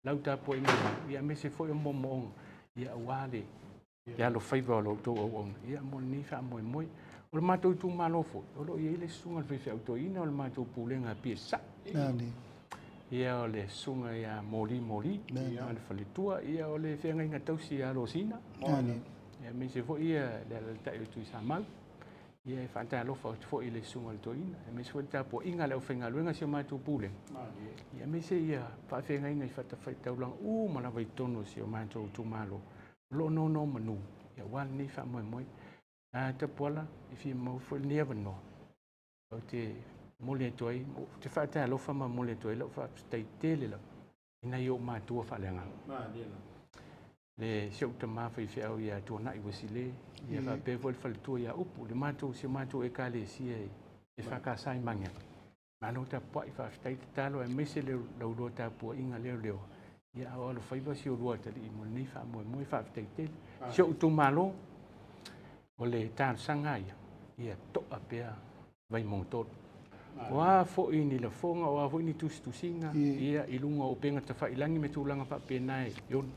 lau tapuaiga mau, ia aemaise foi o moomooga, ia aua le le alofaiva o la outou auauna, ia mo lenei faamoemoe. O le matou itumalo foi, o lo o i ai le susuga i le faifeau toeaina o le matou pulega a Piesai. Ia o le susuga ia Moli Moli, ma le faletua, ia o le feagaiga tausi ia Losina. Ia aemaise foi ia le alaalatai o Tuisamau. Ia e faatalofa atu foi i le susuga i le toeaina, aemaise foi le tapuaiga a le aufaigaluega a si o matou pulega. Ia aemaise ia faafeagaiga i fatafaitaulaga uma lava i totonu o si o matou itumalo, o lo o nonomanu aua lenei faamoemoe. A Tapuala, e fia maua foi lenei avanoa, ou te momoli atu ai, ou te faatalofa ma momoli atu ai lau faafetai tele lava i nai ou matua faaleagaga. Le si ou tama faifeau ia Tuanai Uesile, ia faapea foi le faletua ia Upu, le matou, si o matou ekalesia e FKS i Magiagi. Malo tapuai, faafetai tatalo, aemaise le laulua tapuaiga leoleoa, ia a o alofaiva si olua atalii mo lenei faamoemoe, faafetai tele. Si ou itumalo, o le talosaga ia, ia to'a pea Vaimauga 3. O a foi ni lafoga, o a foi ni tusitusiga, ia i luga o upega tafailagi ma tulaga faapena e ono,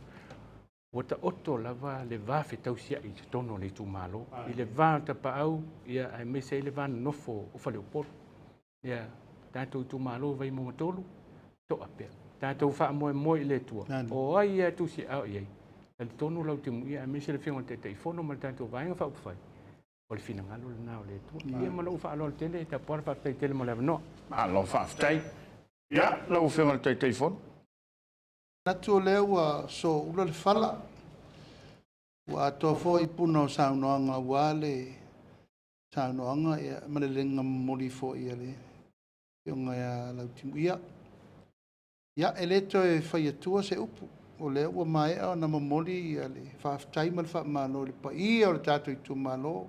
ua taoto lava le va fetausiai i totonu o le itumalo, i le va o Tapaau, ia aemaise ai le va nonofo o Faleupolu. Ia, tatou itumalo Vaimauga 3, to'a pea. Tatou faamoemoe i le Atua, o ai lava e tusiaao i ai, talitonu Lautimuia aemaise le Afioga i le Taitaifono ma le tatou Vaega Faaupufai, o le finagalo lena o le Atua. Ia ma lou faaaloalo tele, Tapuala, faafetai tele mo le avanoa. Malo faafetai. Ia, lau Afioga i le Taitaifono. Manatu o lea ua sooula le fala, ua atoa foi puna o saunoaga aua le saunoaga ia, ma le lega momoli foi a le Afioga ia Lautimuia. Ia, e le toe fai atua se upu, o lea ua maea ona momoli ia le faafetai ma le faamalo i le paia o le tatou itumalo.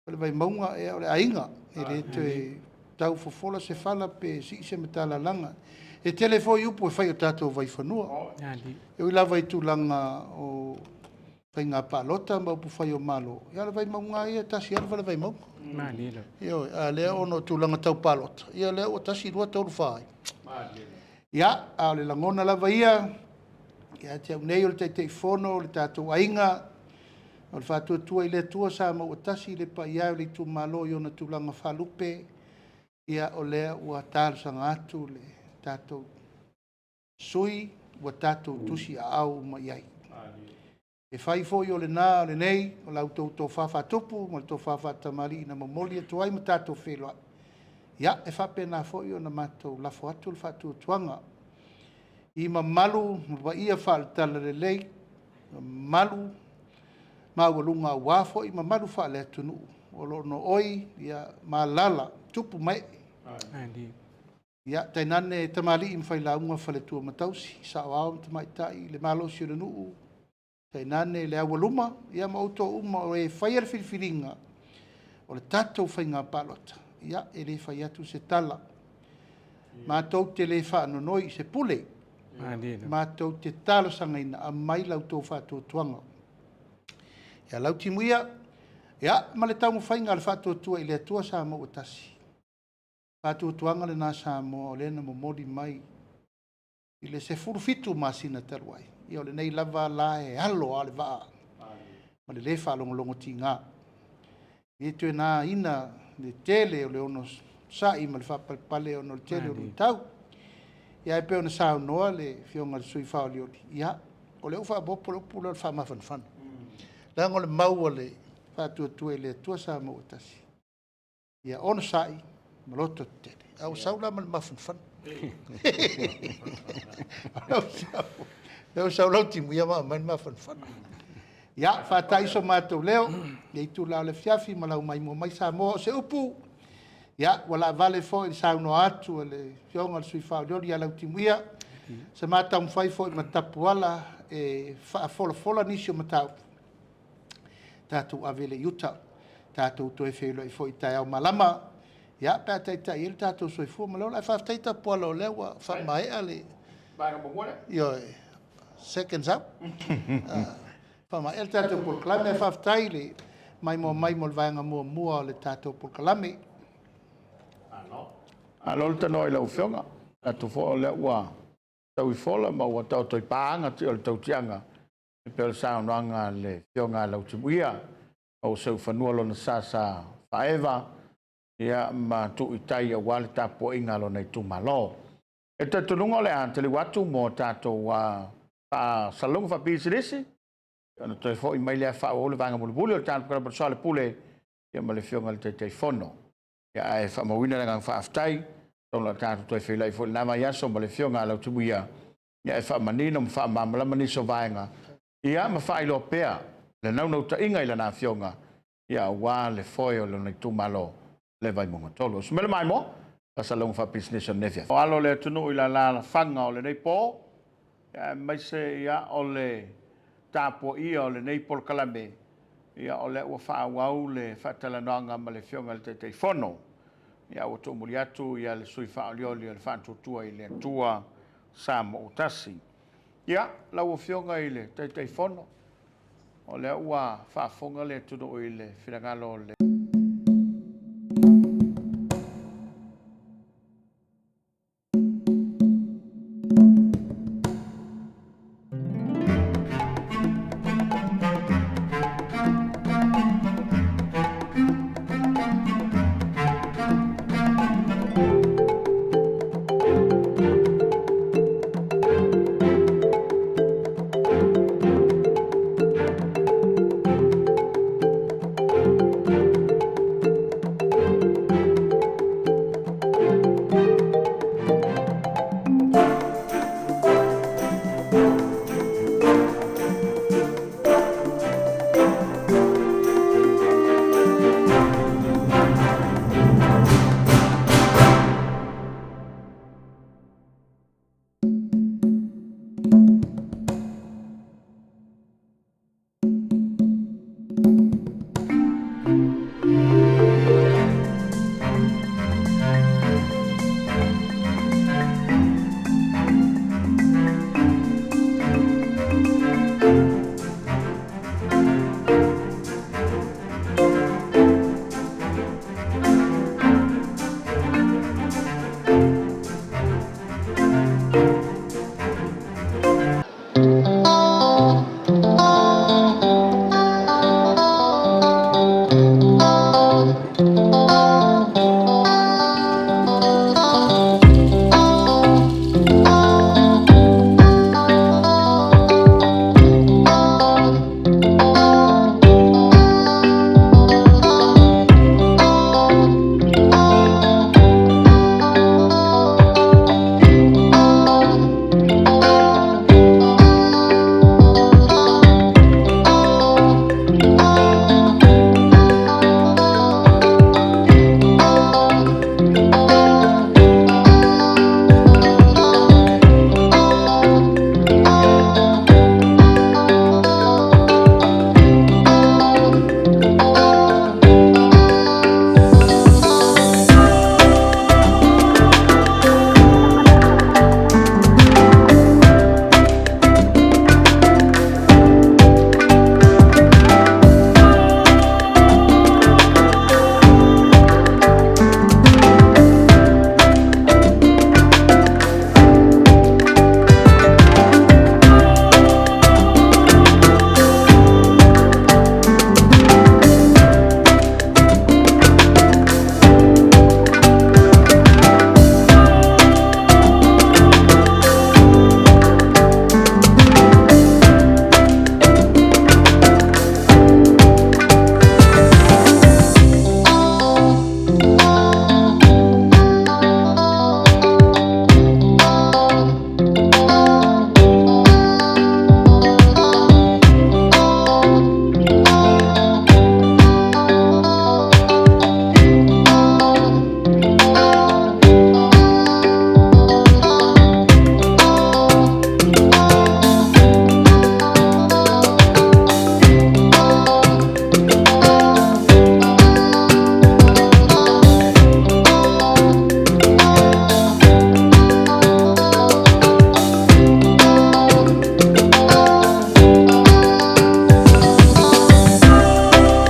O le Vaimauga, ia o le aiga, e le toe tau fofola se fala pe sii se matalalaga. E tele foi upu e fai i o tatou vaifanua. E ui lava i tulaga o faiga palota ma upu fai o Malo, ia o le Vaimauga lava ia e tasi lava le fale Vaimauga. Ioe, a o lea ona o tulaga tau palota, ia o lea ua 1, 2, 3, 4 ai. Ia, a o le lagona lava ia, ia te au nei o le Taitaifono o le tatou aiga, o le faatuatua i le Atua Samoa ua tasi le paia e o le itumalo i ona tulaga faalupe, ia o lea ua talosaga atu le tatou sui usufono ua tatou tusiaao uma i ai. E fai foi o lena o lenei, o la outou tofa faatupu ma le tofa faatamalii na momoli atu ai ma tatou feiloai, ia, e faapena foi ona matou lafo atu le faatuatuaga i mamalu ma paia faale-Talalelei, mamalu maualuga aua foi mamalu faale-atunuu o lo o noooi ma alaala tupu ma ee. Ia, tainane tamalii ma failauga, faletua ma tausi, saoao ma tamaitai, le malosi o le nuu, tainane le aualuma, ia ma outou uma o e faia le filifiliga o le tatou faiga palota. Ia, e le fai atu se tala, matou te le faanonoi i se pule, matou te talosagaina, aumai la outou faatuatuaga. Ia Lautimuia, ia ma le taumafaiga a le Faatuatua i le Atua Samoa ua tasi, faatuatuaga lena Samoa o lea na momoli mai i le 17 masina talu ai, ia o lenei lava la e alo lava le vaa ma le le faalogologo tiga. E le toe nāina le tele o le onosai ma le faapalepale ona o le tele o luitau. Ia ae pei ona saunoa le Afioga i le sui usufono faaolioli, ia, o lea ua faaopoopo le upu lea o le faamafanafana, leaga o le mau a le Faatuatua i le Atua Samoa ua tasi, ia onosai ma loto tetele. A ua sau la ma le mafanafana. Lea ua sau Lautimuia ma aumai le mafanafana. Ia, faata'i so matou leo i lenei itula o le afiafi, malau maimoa mai Samoa. O se upu, ia, ua laavale foi i le saunoa atu a le Afioga i le sui usufono faaolioli ia Lautimuia, sa ma taumafai foi ma Tapuala e faafolafola nisi o mataupu, tatou ave lea i uta. Tatou toe feiloai foi i taeao malama, ia, pe a taitai ai lo tatou soifua ma le ola. Ae faafetai Tapuala o lea ua faamaea le ioe, seconds up, faamaea le tatou polokalame. Ae faafetai le maimoa mai mo le vaega muamua o le tatou polokalame. Malo le tanoa i lau Afioga. Manatu foi o lea ua Tauifola ma ua taoto i paaga o le tautiaga e pei o le saunoaga a le Afioga a Lautimuia, ma ua seufanua lona sa sa faaeva ia ma tuu i tai aua le tapuaiga a lona itumalo. E talitonuga o le a taliu atu mo tatou faasalalauga faapisinisi, ona toe foi mai lea faaauau le vaega mulimuli o le tatou Soalepule ma le Afioga i le Taitaifono. Ia, ae faamauina le agaga faafetai, atonu o le a tatou toe feiloai foi i lena vaiaso ma le Afioga ia Lautimuia e faamanino ma faamalamalama nisi o vaega, ia ma faailoa pea le naunautaiga i lana Afioga aua le foe o lona itumalo le Vaimauga 3. Usu mai le maimoa, faasalalauga faapisinisi o lenei afiafi. O alo o le atunuu i le alaalafaga o lenei po, aemaise ia o le tapuaia o lenei polokalame, ia o lea ua faaauau le faatalanoaga ma le Afioga i le Taitaifono. Ia ua tuumuli atu ia le sui faaolioli o le Faatuatua i le Atua Samoa ua tasi. Ia, lau Afioga i le Taitaifono, o lea ua faafofoga le atunuu i le finagalo o le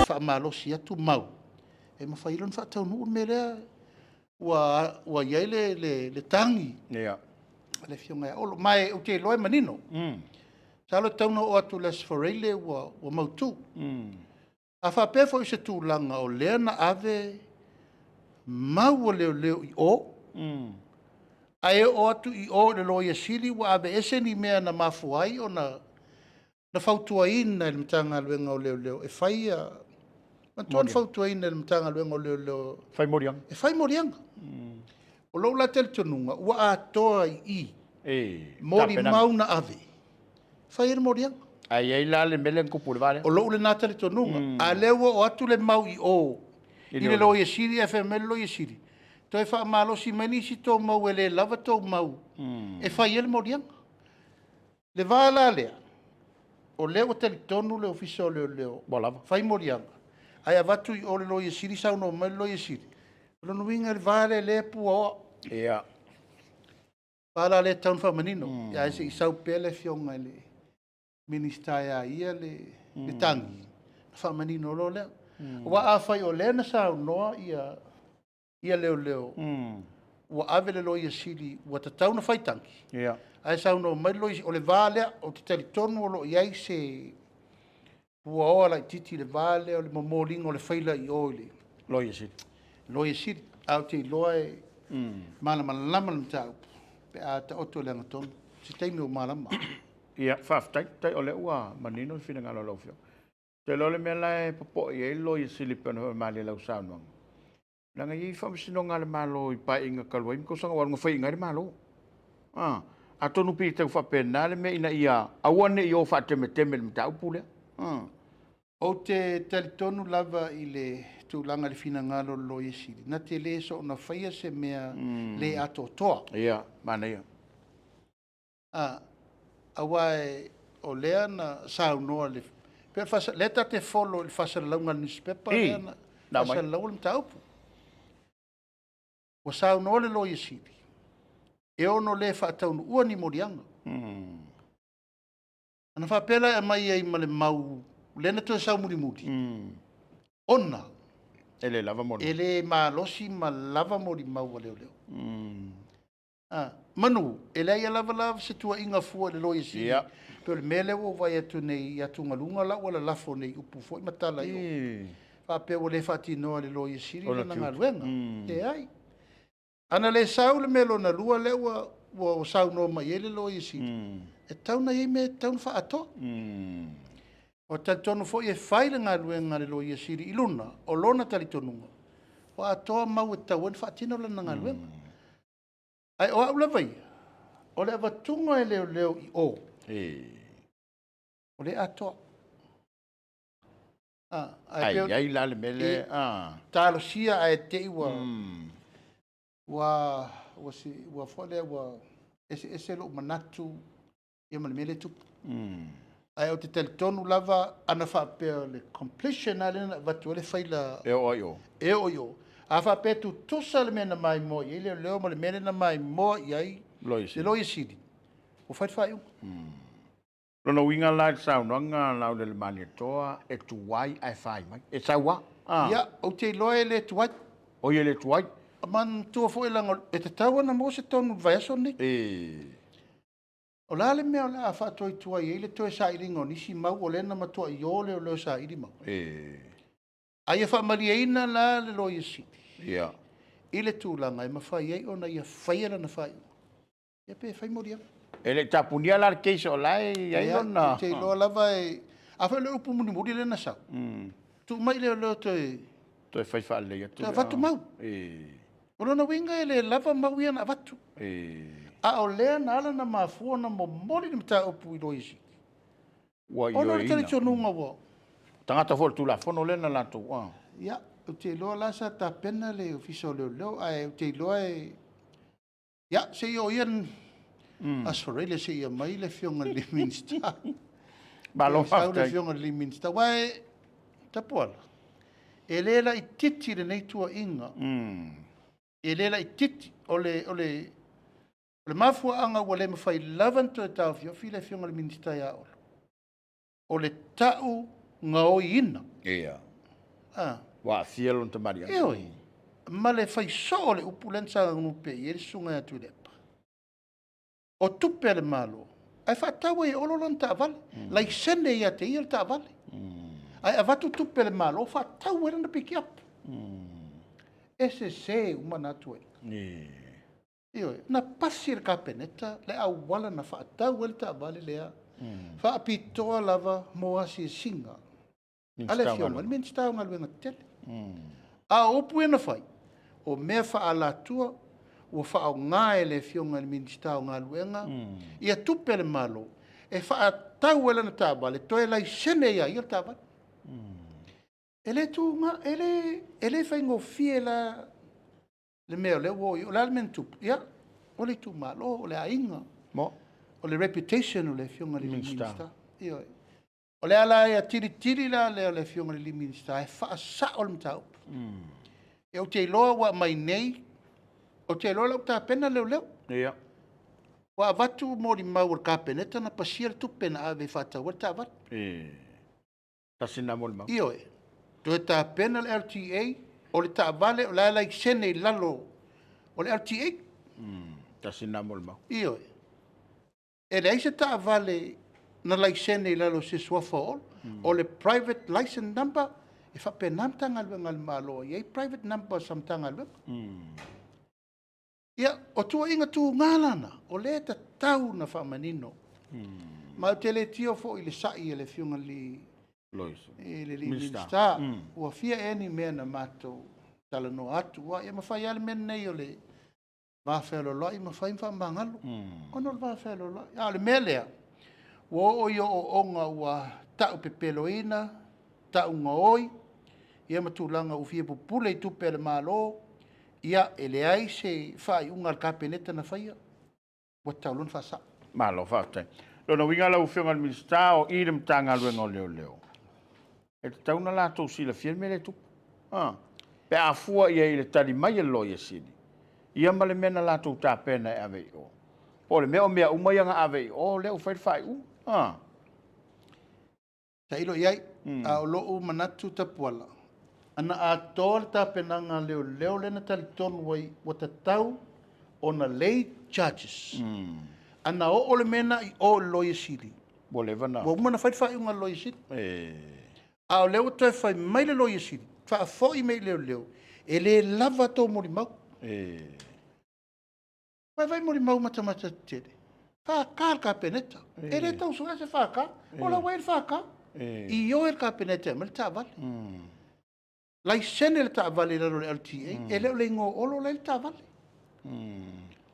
Faamalosi atu mau e mafai ai loa ona faataunuu le mea lea ua i ai le tagi. Le Afioga ia Olo. Ma ou te iloa e manino. Masalo e tatau ona oo atu i le Aso Faraile ua mautu. A faapea foi o se tulaga o lea na ave mau a leoleo i o, ae oo atu i o i le Loia Sili ua aveese ni mea na mafua ai ona na fautuaina e le Matagaluega o Leoleo e fai ia... manatua na fautuaina e le Matagaluega o Leoleo e fai moliaga. E fai moliaga. O lou la talitonuga, ua atoa i i molimau na ave, e fai ai le moliaga. Ae i ai la le mea lea na tupu i le va lea? O lou lena talitonuga, a o lea ua oo atu le mau i o i le Loia Sili ae fai mai le Loia Sili, toe faamalosi mai nisi tou mau e le lava tou mau e fai ai le moliaga. Le va la lea, o lea ua talitonu le Ofisa o Leoleo ua lava fai moliaga, ae avatu i o i le Loia Sili saunoa mai le Loia Sili, o lona uiga o le va lea o lea e puaoa. Ia. O le va la lea e tatau ona faamanino, ae se i sau pea le Afioga i le Minisita e a ia le tagi, ona faamanino loa lea. Aua afai o lea na saunoa leoleo ua ave i le Loia Sili ua tatau ona fai tagi, ae saunoa mai le Loia Sili, o le va lea, ou te talitonu o lo o i ai se puaoa laitiiti i le va lea o le momoliga o le faila i o i le Loia Sili. Loia Sili. Ae ou te iloa e malamalama le mataupu pe a taoto i le agatonu, se taimi ua malama. Ia, faafetai. Faafetai o lea ua manino le finagalo o lau Afioga. Ou te iloa o le mea la e popoe i ai le Loia Sili pei ona faamalie i lau saunoaga, leaga e i ai faamasinoga a le Malo i Paeaiga talu ai ma tausaga ua alu na faiaina ai le Malo. Atonu pei e tau faapena le mea ina ia aua ne i o faatemeteme i le mataupu lea. Ou te talitonu lava i le tulaga i le finagalo o le Loia Sili, na te le soona faia se mea le atoatoa. Ia, manaia. Aua o lea na saunoa le, pei o le lea ta te follow i le faasalalauga a le nusipepa lea na faasalalaua le mataupu. Ua saunoa le Loia Sili, e ono le faataunuua ni moliaga. Ana faapea la e aumai ai ma le mau lea na toe sau mulimuli, ona e le lava molimau. E le malosi ma lava molimau a leoleo. Manu, e leai lava la se tuuaiga fua i le Loia Sili. Pei o le mea lea ua ou vaai atu nei i atugaluga la ua lalafo nei i upu foi ma tala i o, faapea ua le faatinoa e le Loia Sili lana galuega. Leai. Ana le sau le mea lona lua lea ua saunoa mai i ai le Loia Sili, e tatau ona i ai mea e tatau ona faaatoa. O talitonu foi e fai le galuega a le Loia Sili i luna o lona talitonuga, ua atoa mau e tatau ai ona faatino lana galuega. Ae o au lava ia, o le avatuga e leoleo i o, o lea e atoa. Ae i ai la le mea lea. Talosia ae te i ua ua ua si ua foi lea ua eseese lou manatu ia ma le mea lea e tupu. Ae ou te talitonu lava ana faapea o le completion lava lea na avatu ai le faila e oo ai i o. E oo i o. A faapea e tutusa le mea na maimoa i ai leoleo ma le mea lea na maimoa i ai le Loia Sili, ua fai le faaiuga. Lona uiga la i le saunoaga a Laaulialemalietoa, e tuai ae fai mai. E sau lava. Ia, ou te iloa e le tuai. Oi e le tuai. Manatua foi leaga e tatau ona maua se tonu i le vaiaso lenei. O le a le mea o le a faatuaituai ai le toe sailiga o nisi mau o lea na matuai o leoleo e saili mau? A ia faamalieina la le Loia Sili i le tulaga e mafai ai ona ia faia lana faaiuga. Ia pe fai moliaga. E le i tapunia la le case o la e i ai lona... Ou te iloa lava e... Afai o le upu mulimuli lea na sau, tuu mai leoleo toe... Toe fai faalelei atu. Toe avatu mau. O lona uiga e le lava mau ia na avatu. A o lea na ala ona mafua ona momoli le mataupu i Loia Sili. Ua Ona o le talitonuga ua... Tagata foi o le Tulafono lea na latou... Ia, ou te iloa la sa tapena le Ofisa o Leoleo, ae ou te iloa e... Ia, se i oo ia Aso Faraile se i aumai le Afioga i le Minisita. Malo Se i sau le faafetai. Afioga i le Minisita. Aua e, Tapuala, e le laitiiti lenei tuuaiga. E le laitiiti. O le, o le, o le mafuaaga ua le mafai lava ona toe taofiofi le Afioga i le Minisita ia Olo, o le tau gaoiina. Ua aafia lona tamaliiaga. Ioe. Ma le fai soo o le upu lea na saga pea i ai le susuga ia Tuilaepa. O tupe a le Malo, ae faatau ai e Olo lana taavale. Laisene ia te ia le taavale. Ae avatu tupe a le Malo faatau ai lana pikiapu. E sese uma na tuuaiga. Ioe, na pasi e le Kapeneta le auala na faatau ai le taavale lea, faapitoa lava mo asiasiga a le Afioga i le Minisita o Galuega Tetele. A o upu ia na fai, o mea faaalatua ua faaaoga e le Afioga i le Minisita o Galuega ia tupe a le Malo e faatau ai lana taavale, toe laisene ia ia le taavale. E le tuga, e le, e le faigofie la le mea o lea ua oo i ai. O le a le mea na tupu? Ia, o le itumalo, o le aiga, o le reputation o le Afioga i le Minisita. Ioe. O le ala e tilitili la lea o le Afioga i le Minisita e faasao le mataupu. Ia ou te iloa ua aumai nei, ou te iloa o la ua tapena leoleo. Ua avatu molimau a le Kapeneta na pasia le tupe na ave e faatau ai le taavale. Tasi lena molimau. Ioe. Toe tapena le LTA, o le taavale o la e laisene i lalo o le LTA. Tasi lena molimau. Ioe. E leai se taavale na laisene i lalo o se suafa o Olo. O le private license number, e faapena Matagaluega a le Malo e i ai private numbers a Matagaluega. Ia, o tuuaiga tuga la na, o lea e tatau ona faamanino. Ma ou te le tio foi i le sa'i a le Afioga i le Minisita. Ua fia ea ni mea na matou talanoa atu, aua e mafai lava le mea lenei o le va fealoaloai, mafai ona faamagalo ona o le va fealoaloai. A o le mea lea, ua oo i ooooga ua taupepeloina, taugaoi, ia ma tulaga ua fia pupule i tupe a le Malo, ia e leai se faaiuga a le Kapeneta na faia, ua tatau loa ona faasao. Malo faafetai. O lona uiga lau Afioga i le Minisita, o i le Matagaluega o Leoleo, e tatau ona latou silafia le mea lea e tupu. Pe a fua i ai i le tali mai a le Loia Sili, ia ma le mea na latou tapena e ave i o. Po o le mea o mea uma ia na ave i o lea ua fai le faaiuga. Tailo i ai, a o lou manatu Tapuala, ana atoa le tapenaga a leoleo lea na talitonu ai ua tatau ona lay charges, ana oo le mea lena i o i le Loia Sili, ua leva na, ua uma ona fai le faaiuga a le Loia Sili. A o lea ua toe fai mai le Loia Sili, faafoi mai i leoleo, e le lava tou molimau. Vaivai molimau matamata tetele, FK le Kapeneta. E le tau suea se FK, o la ua i ai le FK. Ioe le Kapeneta e aumai le taavale. Laisene le taavale i lalo o le LTA, e le o le igoa o Olo la e i ai le taavale.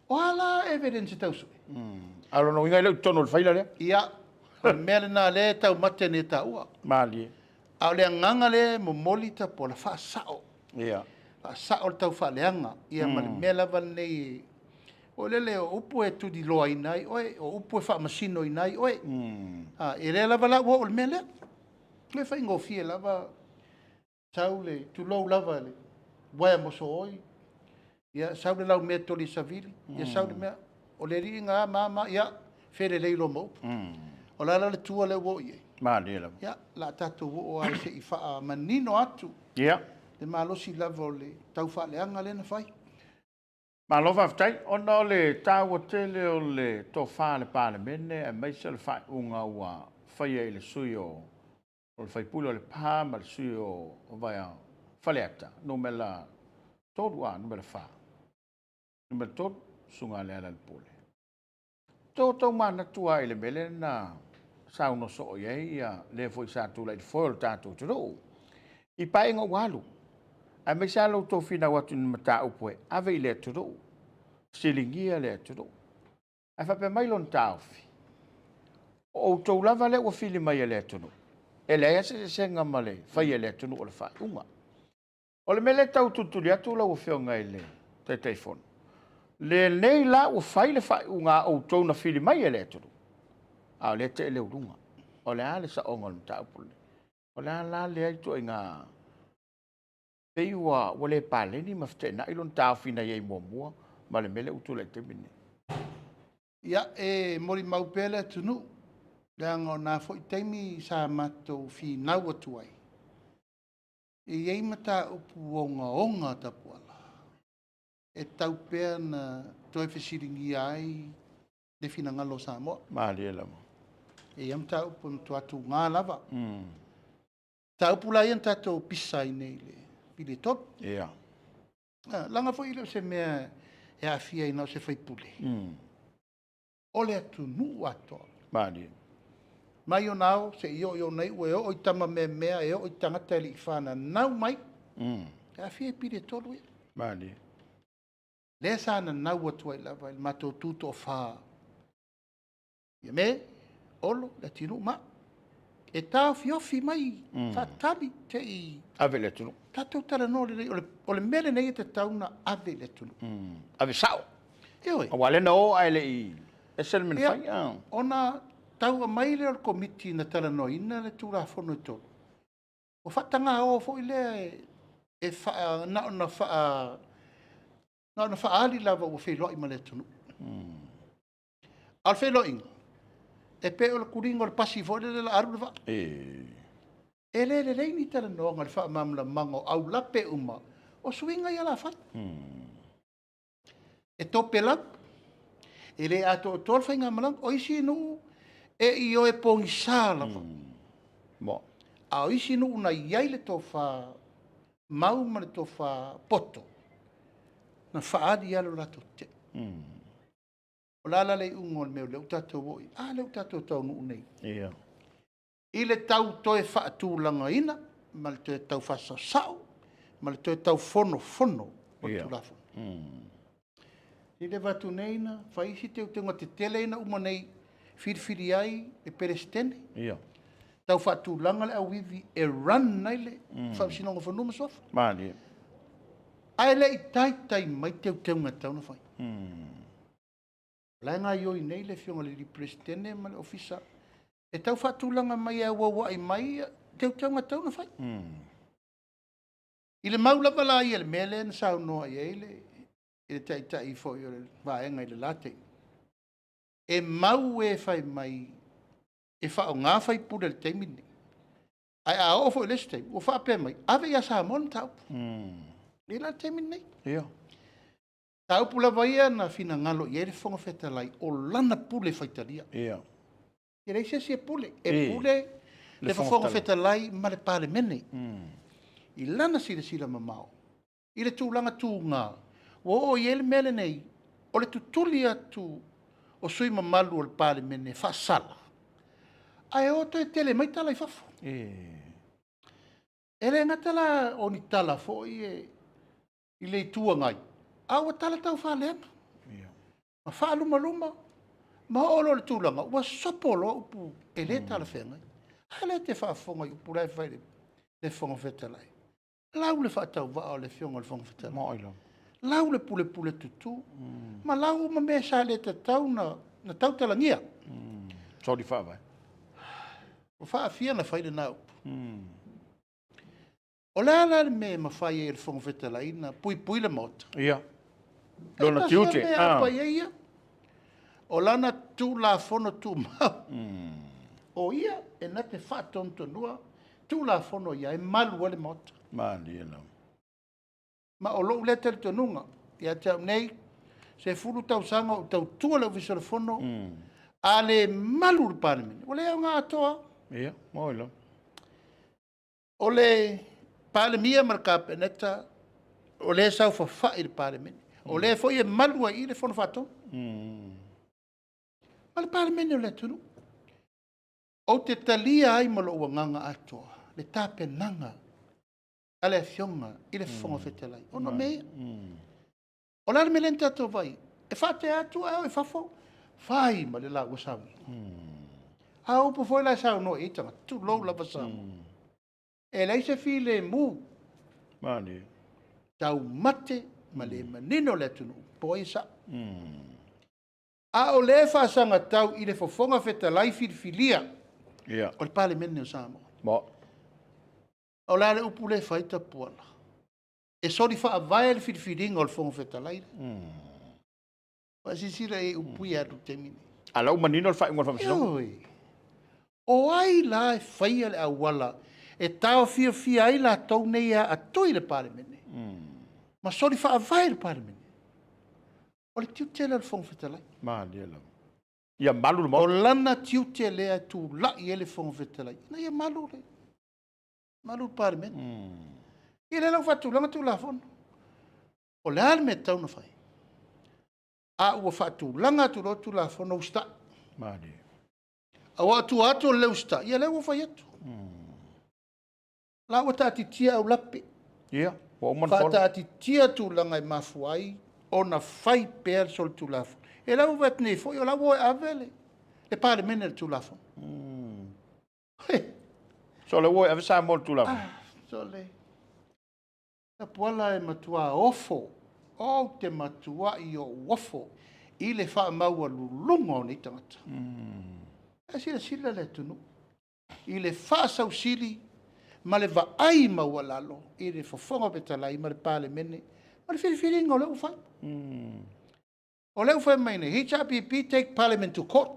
O a la evidence e tau sue? A o lona uiga e le o i totonu o le faila lea? Ia, o le mea lena lea e taumate nei e taua. Malie. A o le agaga lea e momoli Tapuala, faasao. Faasao le taufaaleaga, ia ma le mea lava lenei, o lele o upu e tuliloaina ai oe, o upu e faamasinoina ai oe. E lea lava la ua oo i le mea lea. E le faigofie lava, sau le, tulou lava le uaea mosooi, ia sau le laumea toli e savili, ia sau le mea, o le alii na ma ma, ia felelei loa ma upu. O le a la le tua lea ua oo i ai? Malie lava. Ia, o le a tatou oo lava se i faamanino atu le malosi lava o le taufaaleaga lea na fai. Malo faafetai. Ona o le taua tele o le tofa a le Palemene aemaise o le faaiuga ua faia i le sui o le sui usufono o Lepa ma le sui o Faleata numera 3, a numera 4, numera 3, Susuga Lealailepule. Tou manatu lava i le mea lea na saunoa soo i ai le foi sa tulai i le foe o le tatou atunuu i paeaiga ua alu, aemaise lava lo outou finau atu i ni mataupu e ave i le atunuu, fesiligia le atunuu, ae faapea mai lona taofi, o outou lava lea ua fili mai e le atunuu, e leai lava se eseesega ma le faia e le atunuu o le faaiuga. O le mea lea e tau tulituli atu lau Afioga i le Taitaifono, lenei la ua fai le faaiuga a outou na fili mai e le atunuu, a o lea e tele uluga. O le a le saoga o le mataupu lenei? O le a la lea ituaiga, pei ua le paleni ma feteenai lona taofi na i ai muamua ma le mea lea ua tulai i le taimi lenei. Ia, e molimau pea le atunuu, leaga o na foi taimi sa matou finau atu ai, e i ai mataupu ogaoga Tapuala, e tatau pea ona toe fesiligia ai Le finagalo o Samoa. Malie lava. E i ai mataupu e matua tuga lava. Mataupu la ia na tatou pisa ai nei i le pili e tolu. Leaga foi e le o se mea e aafia ai na o se sui usufono. O le atunuu atoa. Malie. Mai ona ao seia oo i ona iu, e oo i tama meamea, e oo i tagata e le i fananau mai. E aafia i pili e tolu ia. Malie. Lea sa nanau atu ai lava i le matou tu toafa, ia me, Olo, Leatinuu ma au. E taofiofi mai, faatali te i ave i le atunuu. Tatou talanoa lelei, o le mea lenei e tatau ona ave i le atunuu. Ave sao. Ioe. Aua lea na o ae le i ese le mea na fai. Ona tau aumai lea o le Komiti na talanoaina le Tulafono e tolu, ua faatagaoa foi lea e na ona faaali lava ua feiloai ma le atunuu. A o le feiloaiga, e pei o le tuliga o le pasi foi lele o le a alu le vaa. E le lelei ni talanoaga i le faamalamalamaga o aulape uma o suiga ia o le a fai. E topelau, e le atoatoa le faigamalaga. O isi nuu e ioe pogisa lava. A o isi nuu na i ai le tofa mau ma le tofa poto, na faaali lava lo latou tetee. O le a la le iuga o le mea o lea ua tatou oo i ai? A lea ua tatou taunuu nei i le tau toe faatulagaina ma le toe tau faasaosao ma le toe tau fonofono o le Tulafono. I le avatu nei na fai isi teuteuga tetele ia na uma nei filifili ai le Peresetene, tau faatulaga le auivi e run ai le Faamasinoga o Fanua ma Suafa. Malie. Ae le i taitai mai teuteuga e tatau ona fai. O la e gaoioi nei le afioga i le Peresetene ma le Ofisa e tau faatulaga mai e auauai mai teuteuga e tatau ona fai. I le mau lava la ia i le mea lea na saunoa i ai le Taitai foi o le Vaega i le la taimi, e mau e fai mai e faaaoga sui usufono i le taimi lenei, ae a oo foi i le isi taimi, ua faapea mai, ave ia Samoa le mataupu. E la le taimi lenei. Mataupu lava ia na finagalo i ai le Fofoga Fetalai, o lana pule faitalia. E leai se isi e pule, e pule le Fofoga Fetalai ma le Palemene. I lana silasila mamao, i le tulaga tuga, ua oo i ai le mea lenei, o le tutuli atu o sui usufono mamalu o le Palemene e faasala, ae o toe tele mai tala i fafo. E le gata la o ni tala foi e i le Itu Agai, a ua tala taufaaleaga, ma faalumaluma, ma oo loa i le tulaga ua sopo loa upu e le talafeagai. A lea e te faafofoga i upu la e fai i le Fofoga Fetalai. Lau le faatauvaa o le Afioga i le Fofoga Fetalai, lau le pulepule tutu, ma lau uma mea sa le tatau na tautalagia. Soli faavae. Ua faafia ona fai lena upu. O le a la le mea e mafai ai e le Fofoga Fetalai na puipui le Maota? Lona E tasi tiute. lava mea e apa i ai ia. O lana Tulafono Tumau. O ia e na te faatonutonua Tulafono ia e malu ai le Maota. Malie lava. Ma o lou lea talitonuga, ia te au nei, 10 tausaga o ou tautua le Ofisa o le Fono, a le malu le Palemene, ua le aoga atoa. Ia, moi lava. O le Palemia ma le Kapeneta, o lea e saofafai i le Palemene. O lea foi e malu ai i le Fono Faatonu. Ma le Palemene o le atunuu. Ou te talia ai ma lou agaga atoa le tapenaga a le Afioga i le Fofoga Fetalai. Ona o mea ia. O le a le mea lea na tatou vaai? E faatea atu ae o i fafo, fai ma le lauga sauni. A o upu foi la e saunoa i ai tagata, tulou lava Samoa. E leai se filemu. Malie. Taumate ma le manino le atunuu, po ai e sao. A o lea e faasagatau i le Fofoga Fetalai filifilia o le Palemene o Samoa. O le a le upu lea e fai Tapuala? E soli faavae le filifiliga o le Fofoga Fetalai. Faasilasila i ai upu ia alu i le taimi lenei. A la ua manino le faaiuga o le Faamasinoga. Ioe. O ai la e faia le auala e taofiofia ai latou nei e aatoi le Palemene ma soli faavae le Palemene? O le tiute lea o le Fofoga Fetalai. Malie lava. Ia malu le Maota. O lana tiute lea e tulai ai le Fofoga Fetalai, ina ia malu le malu le Palemene. Ia lea la ua faatulaga Tulafono. O le a le mea e tatau ona fai? A ua faatulaga atu loa Tulafono, usitai. Malie. Aua o tua atu o le le usitai, ia lea ua fai atu. La ua taatitia aulape. Ia, ua uma ona fola. Faataatitia tulaga e mafua ai ona fai pea le solitulafono. Ia la ua fai atu nei foi, o la ua o e ave le, le Palemene i le Tulafono. Sole ua o e ave Samoa i le Tulafono. Ah, sole. Tapuala e matua ofo, ou te matuai ou ofo i le faamaualuluga o nei tagata. Ae silasila le atunuu i le faasausili ma le vaai maualalo i le Fofoga Fetalai ma le Palemene ma le filifiliga o lea ua fai. O lea ua fai mai nei, HRPP take Parliament to court.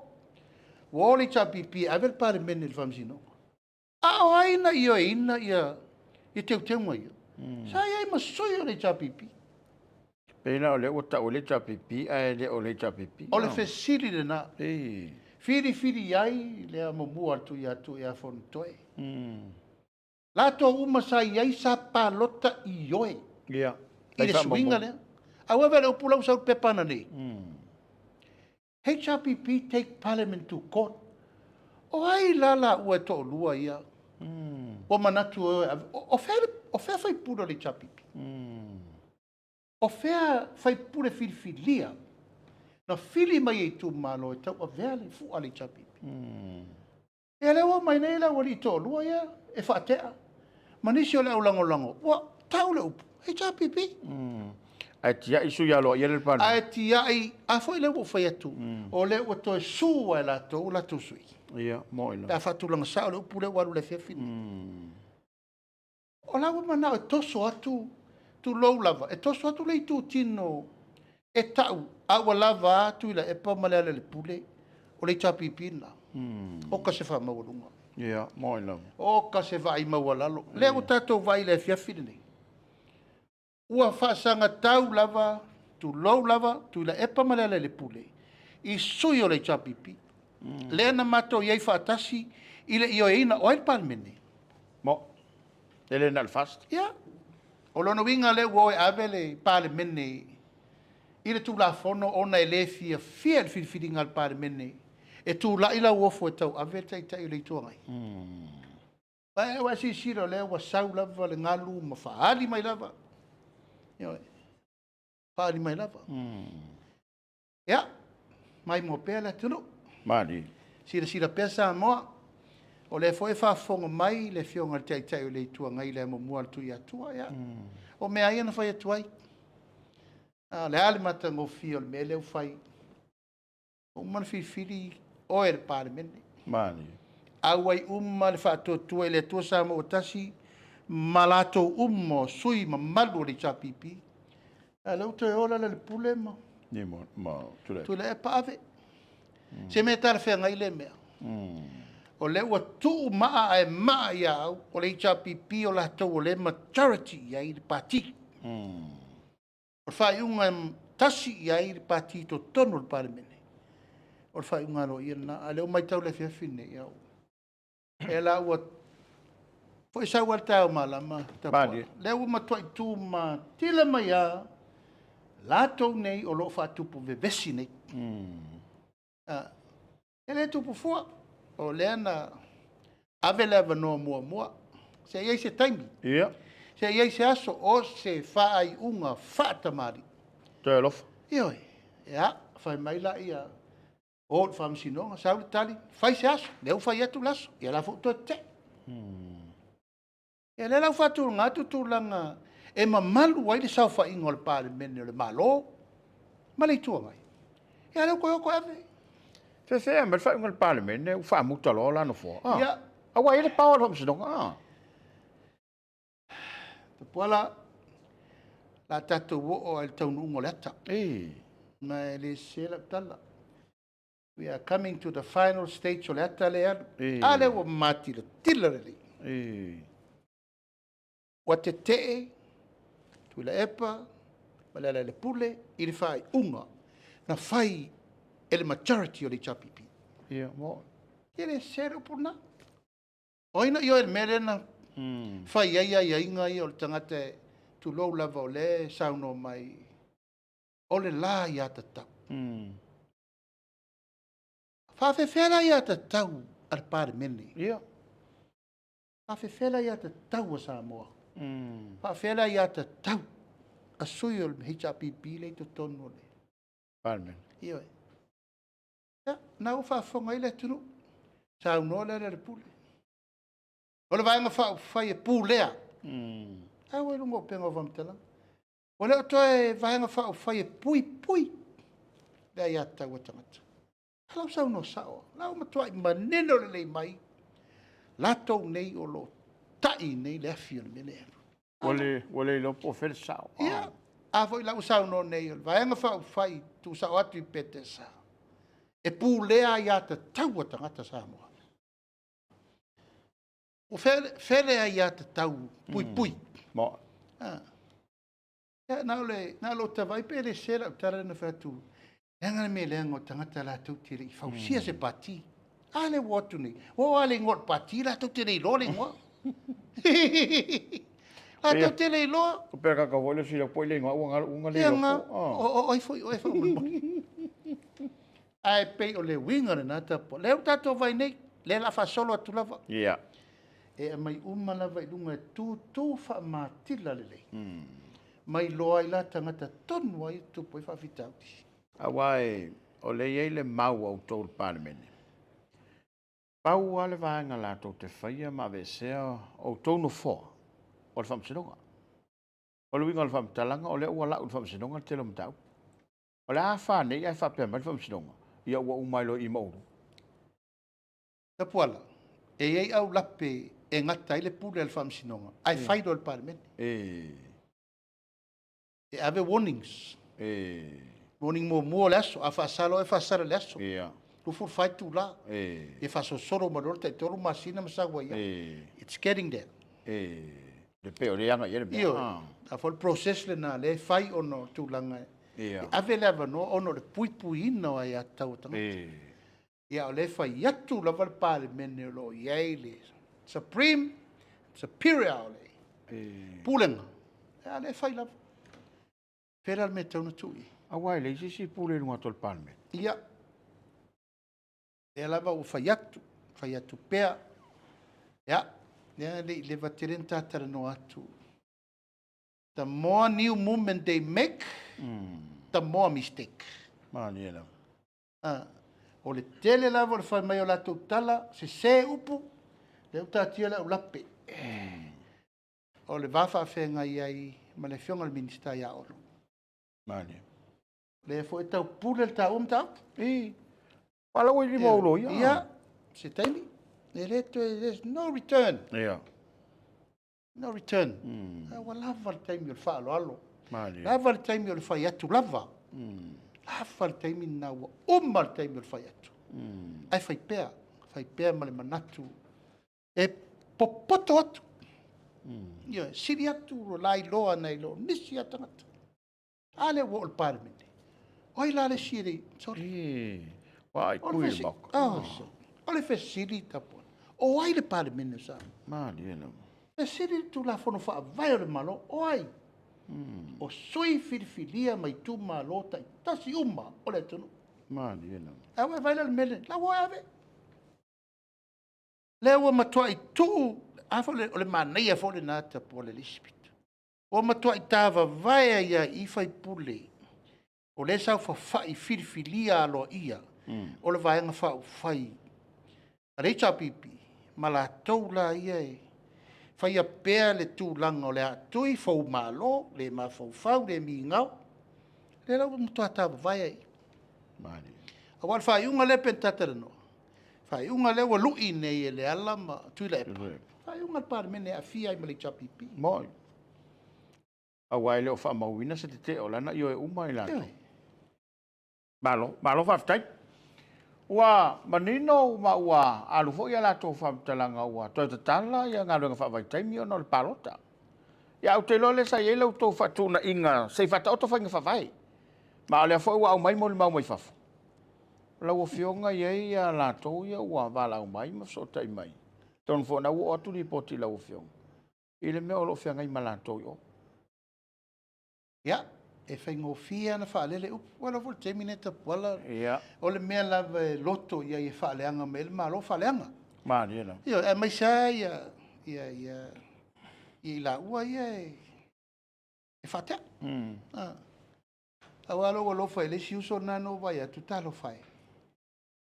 Ua o le HRPP e ave le Palemene i le Faamasinoga. A o ai na ioeina ia teuteuga ia? Sa i ai ma sui o le HRPP. Pei la o lea ua tau e le HRPP ae le o le HRPP. O le fesili lena. Filifili ai le amomua a le Tuiatua ia Fonotoe. Latou uma sa i ai sa palota ioe i le suiga lea. Aua le upu la ua sau i le pepa ananei. HRPP take Parliament to court. O ai la laua e toalua ia ua manatu e o e ave? O fea, o fea faipule o le HRPP? O fea faipule filifilia na fili mai e itumalo e tauavea le fua a le HRPP? Ia lea ua omai nei le aualii toalua ia e faatea ma nisi o le aulagolago ua tau le upu HRPP. Ae tiai sui aloaia le Palemene. Ae tiai, a foi lea ua ou fai atu, o lea ua toe sua e latou o latou sui. Ia, moi la. Pe a faatulaga sao le upu lea ua alu i le afiafi lenei. O la ua manao e toso atu, tulou lava, e toso atu le itutino e tau, a ua lava a Tuilaepa ma Lealailepule, o le HRPP lena. Oka se faamaualuga. Ia, moi lava. Oka se vaai maualalo. Lea ua tatou vaai i le afiafi lenei. Ua faasagatau lava, tulou lava, Tuilaepa ma Lealailepule i sui o le HRPP. Lea na matou i ai faatasi i le ioeina o ai le Palemene? Mo. E le na o le FAST. Ia. O lona uiga lea ua o e ave le Palemene i le Tulafono ona e le fiafia i le filifiliga a le Palemene e tulai Lauofo e tauave le Taitai o le Itu Agai. Ae ua e silasila o lea ua sau lava le galu ma faaali mai lava. Ioe. Faaali mai lava. Ia, maimoa pea le atunuu. Malie. Silasila pea Samoa, o lea foi e faafofoga mai le Afioga i le Taitai o le Itu Agai i le amomua a le Tuiatua. Ia, o mea lava ia na fai atu ai. A o le a le matagofie o le mea lea ua fai? Ua uma ona filifili oe e le Palemene. Malie. Auai uma le faatuatua i le Atua Samoa ua tasi ma latou uma o sui mamalu o le HRPP. A o lea ua toe o Lealailepule ma Tuilaepa ave. Se mea talafeagai lea mea. O lea ua tuu maa ae maa ia au, o le HRPP o latou o lea e majority i ai le Pati. O le faaiuga e tasi i ai le Pati i totonu o le Palemene, o le faaiuga aloaia lena. A o lea ua matau i le afiafi lenei, ia, e la ua foi sau lava le taeao malama, Malie. lea ua matuai tumatila mai lava latou nei o lo o faatupu vevesi nei. E le tupu fua, o lea na ave le avanoa muamua, se i ai se taimi, Ia. se i ai se aso o se faaiuga faatamalii. Toe alofa. Ioe, ia, fai mai laia, o i le faamasinoga, sau le tali, fai se aso, lea ua fai atu le aso, ia la foi ua toe tetee. Ia lea la ua faatulaga atu tulaga e mamalu ai le saofaiga o le Palemene o le Malo ma le Itu Agai. Ia lea ua toe o toe ave. Fefe mai le faaiuga a le Palemene ua faamuta loa la nofoa. Ah. Ia. Aua e i ai le power o le faamasinoga. Ah. Tapuala, la tatou oo lava i le taunuuga o le ata. Ei. Ma e le sese lau tala. We are coming to the final stage o le ata lea e alu. Ei. A lea ua matilatila lelei. Ei. Ua tetee Tuilaepa ma Lealailepule i le faaiuga na fai e le majority o le HRPP. Ia, mo. E le sese le upu lena. O ai na ioe i le mea lea na fai ai aiaiga ia o le tagata e tulou lava o lea e saunoa mai o le la aiatatau. Faafefea le aiatatau a le Palemene? Ia. Faafefea le aiatatau a Samoa? Faafefea le aiatatau a sui o le HRPP lea i totonu o le Palemene? Ioe. Ia, na ua faafofoga ai le atunuu. Saunoa Lealailepule. O le Vaega Faaupufai e pulea. A ua i luga o upega o faamatalaga. Ua le o toe Vaega Faaupufai e puipui le aiatatau a tagata. A la ua saunoa sao lava. La ua matuai manino lelei mai latou nei o lo o tai nei le afi o le mea lea. Ua le iloa po o fea le sao. Ia, a foi la ua saunoa nei o le Vaega Faaupufai tuusao atu i Petesa, e pulea aiatatau a tagata Samoa. Ua fea le aiatatau puipui? Mo. Ah. Ia, na o le, na o lou tavai pe le sese lau tala na fai atu, leaga le mea leaga o tagata latou te le i fausia se pati. A lea ua o atu nei, ua oo lava le igoa o le pati, latou te le iloa le igoa. Latou te le iloa. O pea kaka foi le sila po i le igoa ua ngalo unga le Ia iloa nga, po. o o ai foi oe faamolemole. Ae pei o le uiga lena tapuai. Lea ua tatou vaai nei, lea o le a faasolo atu lava. Ia. E aumai uma lava i luga e tutu faamatila lelei. Ma iloa ai la tagata tonu ai e tutupu ai faafitauli. Aua e, o lea e i ai le mau a outou le Palemene. Pau lava le vaega latou te faia ma aveesea outou nofoa o le Faamasinoga. O le uiga o le faamatalaga, o lea ua lau i le Faamasinoga le tele o mataupu. O le a fa nei ae faapea mai le Faamasinoga, ia ua uma ai loa i i ma oulua. Tapuala, e i ai aulape e gata ai le pule a le Faamasinoga, ae fai loa e le Palemene. E ave warnings. Warning muamua o le aso, a faasala oe, faasala i le aso. 24 itula. Ia faasolosolo mai loa le tai 3 masina ma sau ai lava. It's getting there. Le pei o lea e agai i ai le mea. Ioe. A foi o le process lena lea e fai ona o tulaga e ave le avanoa ona o le puipuiina o aiatatau a tagata. Ia, o lea e fai atu lava le Palemene o lo o i ai le Supreme, Superior o le Pulega, a o lea e fai lava. Fea la le mea e tatau ona tuu i ai? Aua e leai se isi pule i luga atu o le Palemene. Ia, lea lava ua fai atu, fai atu pea. Ia, lea le i leva tele ona ta talanoa atu. The more new movement they make, the more mistake. Malie lava. A, o le tele lava o le fai mai o latou tala, sese upu, lea ua taatia le aulape. O le va faafeagai ai ma le Afioga i le Minisita ia Olo. Malie. Lea foi e tau pule le taua mataupu. I, pala ua i lima o loia. Ia, se taimi. E le toe, there's no return. Ia. No return. A ua lava le taimi o le faaaloalo. Malie. Lava le taimi o le fai atu lava. Lava le taimi lena ua uma le taimi o le fai atu. Ae fai pea, fai pea ma le manatu e popoto atu. Ia, sili atu lo la iloa nai lo nisi a tagata. A lea ua oo i le Palemene. O ai la le isi e le i, sorry. E, ua ai kui le maoka. Oh, o le fesili tapuai. O ai le Palemene o Samoa? Malie lava. Fesili le Tulafono Faavae o le Malo, o ai? O sui filifilia mai itumalo taitasi uma o le atunuu. Malie lava. A ua e vaai la i le mea lenei, la ua o e ave. Lea ua matuai tuu, a foi o le manaia foi lena tapuai le isi pito. Ua matuai tavavae ai lava i i faipule o lea e saofafai filifilia aloaia o le Vaega Faaupufai a le HRPP ma latou la ia e faia pea le tulaga o le atui foumalo, le mafaufau, le migao. Lea la ua matua tavavae ai i i. Aua o le faaiuga lea pei ona ta talanoa, faaiuga lea ua lui nei e Leala ma Tuilaepa, faaiuga a le Palemene e aafia ai ma le HRPP. Moi. Aua e le o faamauina se tetee o lana ioe uma i latou. Malo, malo faafetai. Ua manino ma ua alu foi a latou faamatalaga ua toe tatala ia galuega faavaitaimi ona o le palota. Ia ou te iloa lea sa i ai la outou faatuunaiga se i faataoto faiga faavae. Ma o lea foi ua aumai molimau mai fafo. Lau Afioga e i ai ia latou ia ua valaau mai ma fesootai mai, atonu foi o lena ua oo atu lipoti i lau Afioga i le mea o lo o feagai ma latou i o. Ia, e faigofie lava ona faalele upu. Ua iloa foi le taimi lenei Tapuala, Ia. o le mea lava e loto i ai e faaleaga mai ai le Malo, faaleaga. Malie lava. Ioe, aemaise lava ia ia i laua ia e faatea. Aua lou alofa i le isi uso lena na ou vaai atu, talofa e,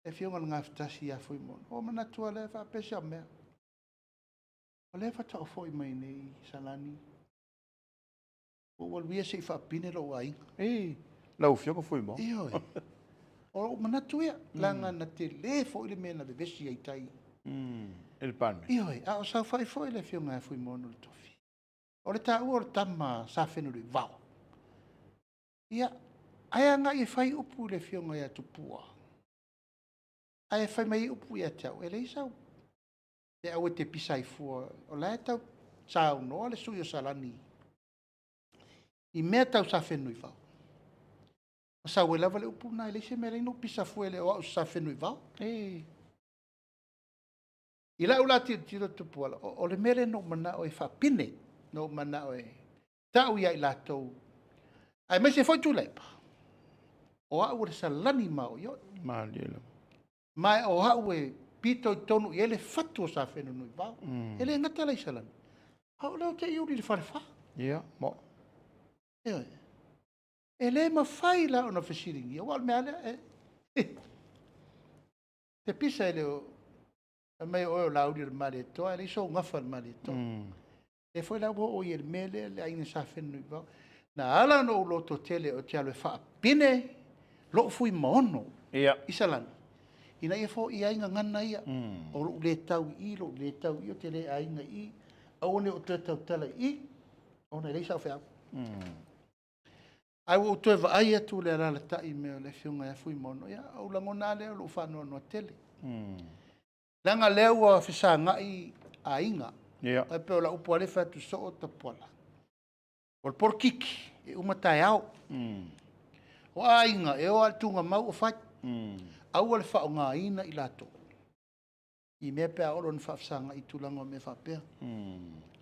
le afioga i le Gafatasi ia Fuimaono. Ona ou manatu lava lea faapea si au mea, o lea faatoa ou foi mai nei Salani, ua ou alu ia se i faapine lou aiga. Ii, lau Afioga Fuimaono. Ioe. O ou manatu ia, leaga na tele foi le mea na vevesi ai i tai. I le Palemene. Ioe, a o saofai foi le Afioga ia Fuimaono i le tofi. O le taua o le tama Sa Fenunuivao, ia, ae agai e fai upu i le Afioga ia Tupua, ae fai mai upu ia te au, e leai sau feau e te pisa ai fua, o la e tau saunoa le sui usufono o Salani i mea tau Sa Fenunuivao. Na sau ai lava le upu lena, e leai se mea e ala ai ona ou pisa fua e le o au o se Sa Fenunuivao. I lau la tilotilo Tupuola, o le mea lea na ou manao e faapine, na ou manao e tau ia i latou, aemaise foi Tuilaepa, o au o le Salani maoioe. Malie lava. Ma o au e pitoitonu i ai le fatu o Sa Fenunuivao. E le gata la i Salani, a o lea ou te iuli i le Falefa. Ia, mo. Ioe. E le mafai la ona fesiligia, aua o le mea lava lea, e te pisa i le fai mai o oe o Laauli o le Malietoa, ae leai sou gafa i le Malietoa. Lea foi la ua oo i ai i le mea lea le aiga Sa Fenunuivao. Na ala ona ou lototele ou te alu e faapine lou Fuimaono i Salani, ina ia foia ai gagana ia, o lou le tau i i, lou le tau i i, ou te le aiga i i, aua ne i ou toe tautala i i, ona e leai sau feau. Ae ua ou toe vaai atu i le alaalatai mai o le afioga ia Fuimaono, ia ona ou lagona lava lea o lou faanoanoa tele. Leaga o lea ua fesagai aiga. E pei o lau upu lava lea e fai atu soo Tapuala, o le polokiki e uma taeao. O aiga, e oo lava i le tugamau o fai. Aua le faaaogaina i latou i mea pe a oo loa ina faafesagai i tulaga o mea faapea.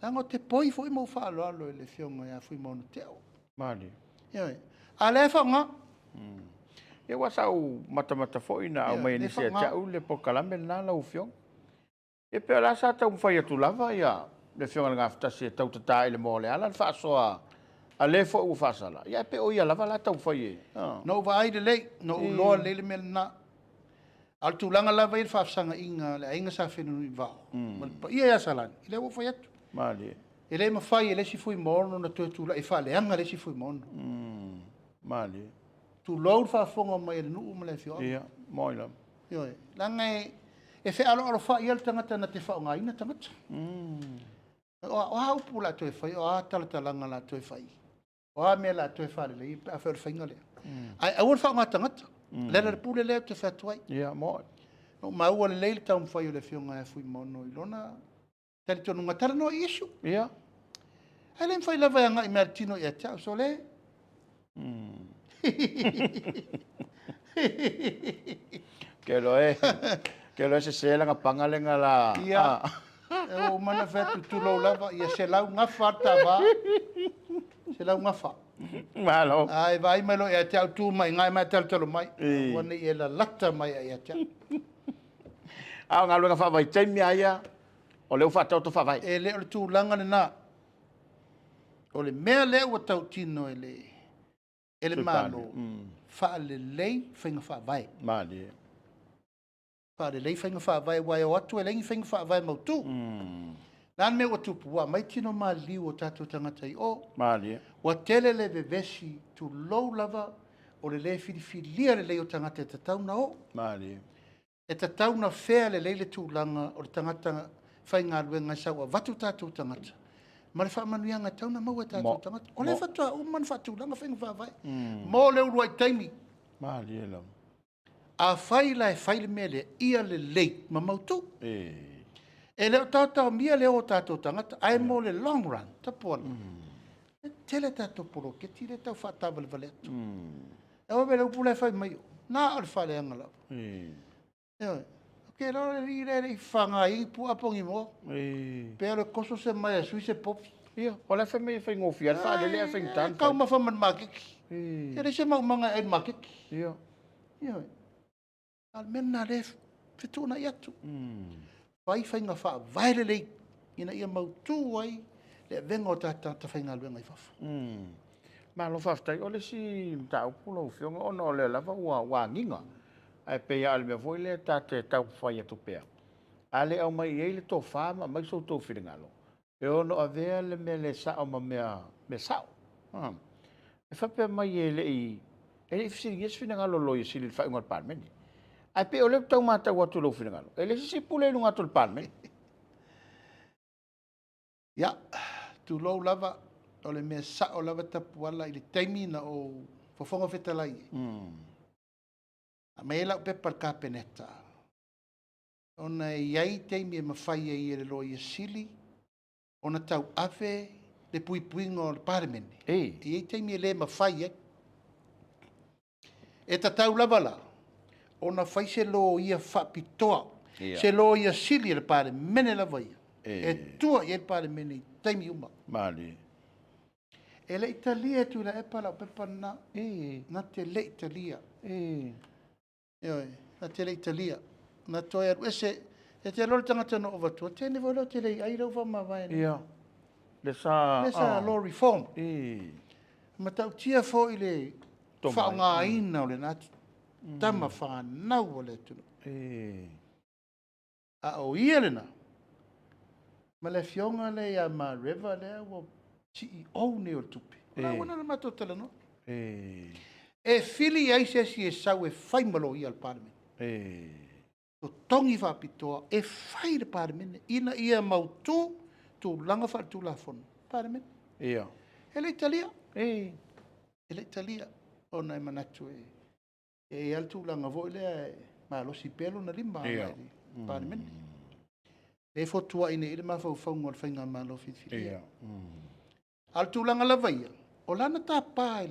Leaga ou te poi foi ma ou faaaloalo i le afioga ia Fuimaono Teo. Malie. Ioe. A o lea e faaaoga. Ia aua sa ou matamata foi na aumai e nisi ia te au le polokalame lena lau Afioga. Ia pei o la sa taumafai atu lava le Afioga i le Gafatasi e tau tata i le moa o le ala le faasoa a le foi ua faasala, ia ae pei o ia lava la taumafai e. Na ou vaai lelei, na ou iloa lelei le mea lena. A o le tulaga lava ia i le faafesagaiga a le aiga Sa Fenunuivao ma le paia ia Salani, lea ua ou fai atu. Malie. E le mafai e le isi Fuimaono ona toe tulai e faaleaga le isi Fuimaono. Malie. Tulou le faafofoga mai a le nuu ma le afioaga. Ia, moi lava. Ioe, leaga e fealoalofa'i lava le tagata na te faaaogaina tagata. O a upu o le a toe faia, o a talatalaga o le a toe fai, o a mea o le a toe faaleleia pe afai o le faiga lea. Ae aua le faaaoga tagata. O le ala o le pule lea ou te fai atu ai. Ia, moi. Na ou maua lelei le taumafai o le afioga ia Fuimaono i lona talitonuga, talanoa i issue. Ia. Ae le mafai lava e agai mai lava i le tino ia te au, sole. Ke iloa e sese lana paga lena la. Ia, ua uma ona fai atu, tulou lava, ia 100 gafa le ta va. 100 gafa. Malo. A e vaai mai loa ia te au, tu mai i ina e ma e talotalo mai. Aua ne i e lalata mai ia te au. A o galuega faavaitaimi lava ia, o lea ua faataoto faavae. E le o le tulaga lena. O le mea lea ua tautino e le e le Malo, faalelei faiga faavae. Malie. Faalelei faiga faavae, aua e o atu e leai ni faiga faavae mautu. O le a le mea ua tupu? Ua aumai tino maliliu o tatou tagata i o. Malie. Ua tele le vevesi, tulou lava, o le le filifilia lelei o tagata e tatau ona o. Malie. E tatau ona fea lelei le tulaga o le tagata faigaluega e sau avatu tatou tagata ma le faamanuiaga e tatau ona maua e tatou tagata. O lea faatoa uma ona faatulaga faiga faavae mo le uluai taimi. Malie lava. Afai la e fai le mea lea, ia lelei ma mautu. E le o taotaomia le o o tatou tagata, ae mo le long run, Tapuala, e tele tatou poloketi lea e tau faataavalevale atu. Aua le upu la e fai mai, Na o le faaleaga lava. Ioe. Ou te iloa o le alii lea e le i fafaga ni puaa po o ni moa. Pe o le toso se maea e sui se povi. Ia, o la e fai mai e faigofie lava le faalele ae faigata ona fai. Taumafa ma le maketi. E leai se maumaga e ai i le maketi. Ia. Ioe. A o le mea lena o lea e fetuunai atu. Fai faiga faavae lelei ina ia mautu ai le avega o tatou tagata faigaluega i fafo. Malo faafetai. O le isi mataupu lau Afioga ona o lea lava ua agiga, ae pei lava o le mea foi lea ta te taumafai atu pea, a le aumai i ai le tofa ma aumai so outou finagalo, e ono avea le mea le sao ma mea sao. E faapea mai e le i fesiligia se finagalo o le Loia Sili i le faaiuga a le Palemene. Ae pei o lea ou te tau matau atu i lou finagalo, e leai se isi e pule i luga atu o le Palemene. Ia, tulou lava, o le mea sao lava Tapuala i le taimi na ou Fofoga Fetalai ai, aumai ai lau pepa i le Kapeneta, ona e i ai taimi e mafai ai e le Loia Sili ona tauave le puipuiga o le Palemene. E i ai taimi e le mafai ai. E tatau lava la ona fai se loia faapitoa, se loia sili a le Palemene lava ia, e tua i ai le Palemene i taimi uma. Malie. E le i talia e Tuilaepa lau pepa lena. Na te le i talia. Ioe, na te le i talia. Na toe alu ese. E te iloa le tagata na ou avatua, teine foi lea ou te le i ai lea ua faamavae nei. Ia. Le sa Le sa law reform. Matautia foi le faaaogaina o lena tama fanau a le atunuu. A o ia lena, ma le afioga lea ia Mareva lea ua CEO nei o le tupe. O la ua na matou talanoa. E fili i ai se isi e sau e fai ma loia o le Palemene. Totogi faapitoa e fai le Palemene ina ia mautu tulaga faaletulafono Palemene. E le i talia. E le i talia ona e manatu e i ai lava le tulaga foi lea e malosi pea lona lima agai i le Palemene. Lea e fotuai nei i le mafaufauga o le faigamalo filifilia. A o le tulaga lava ia, o la na tapa e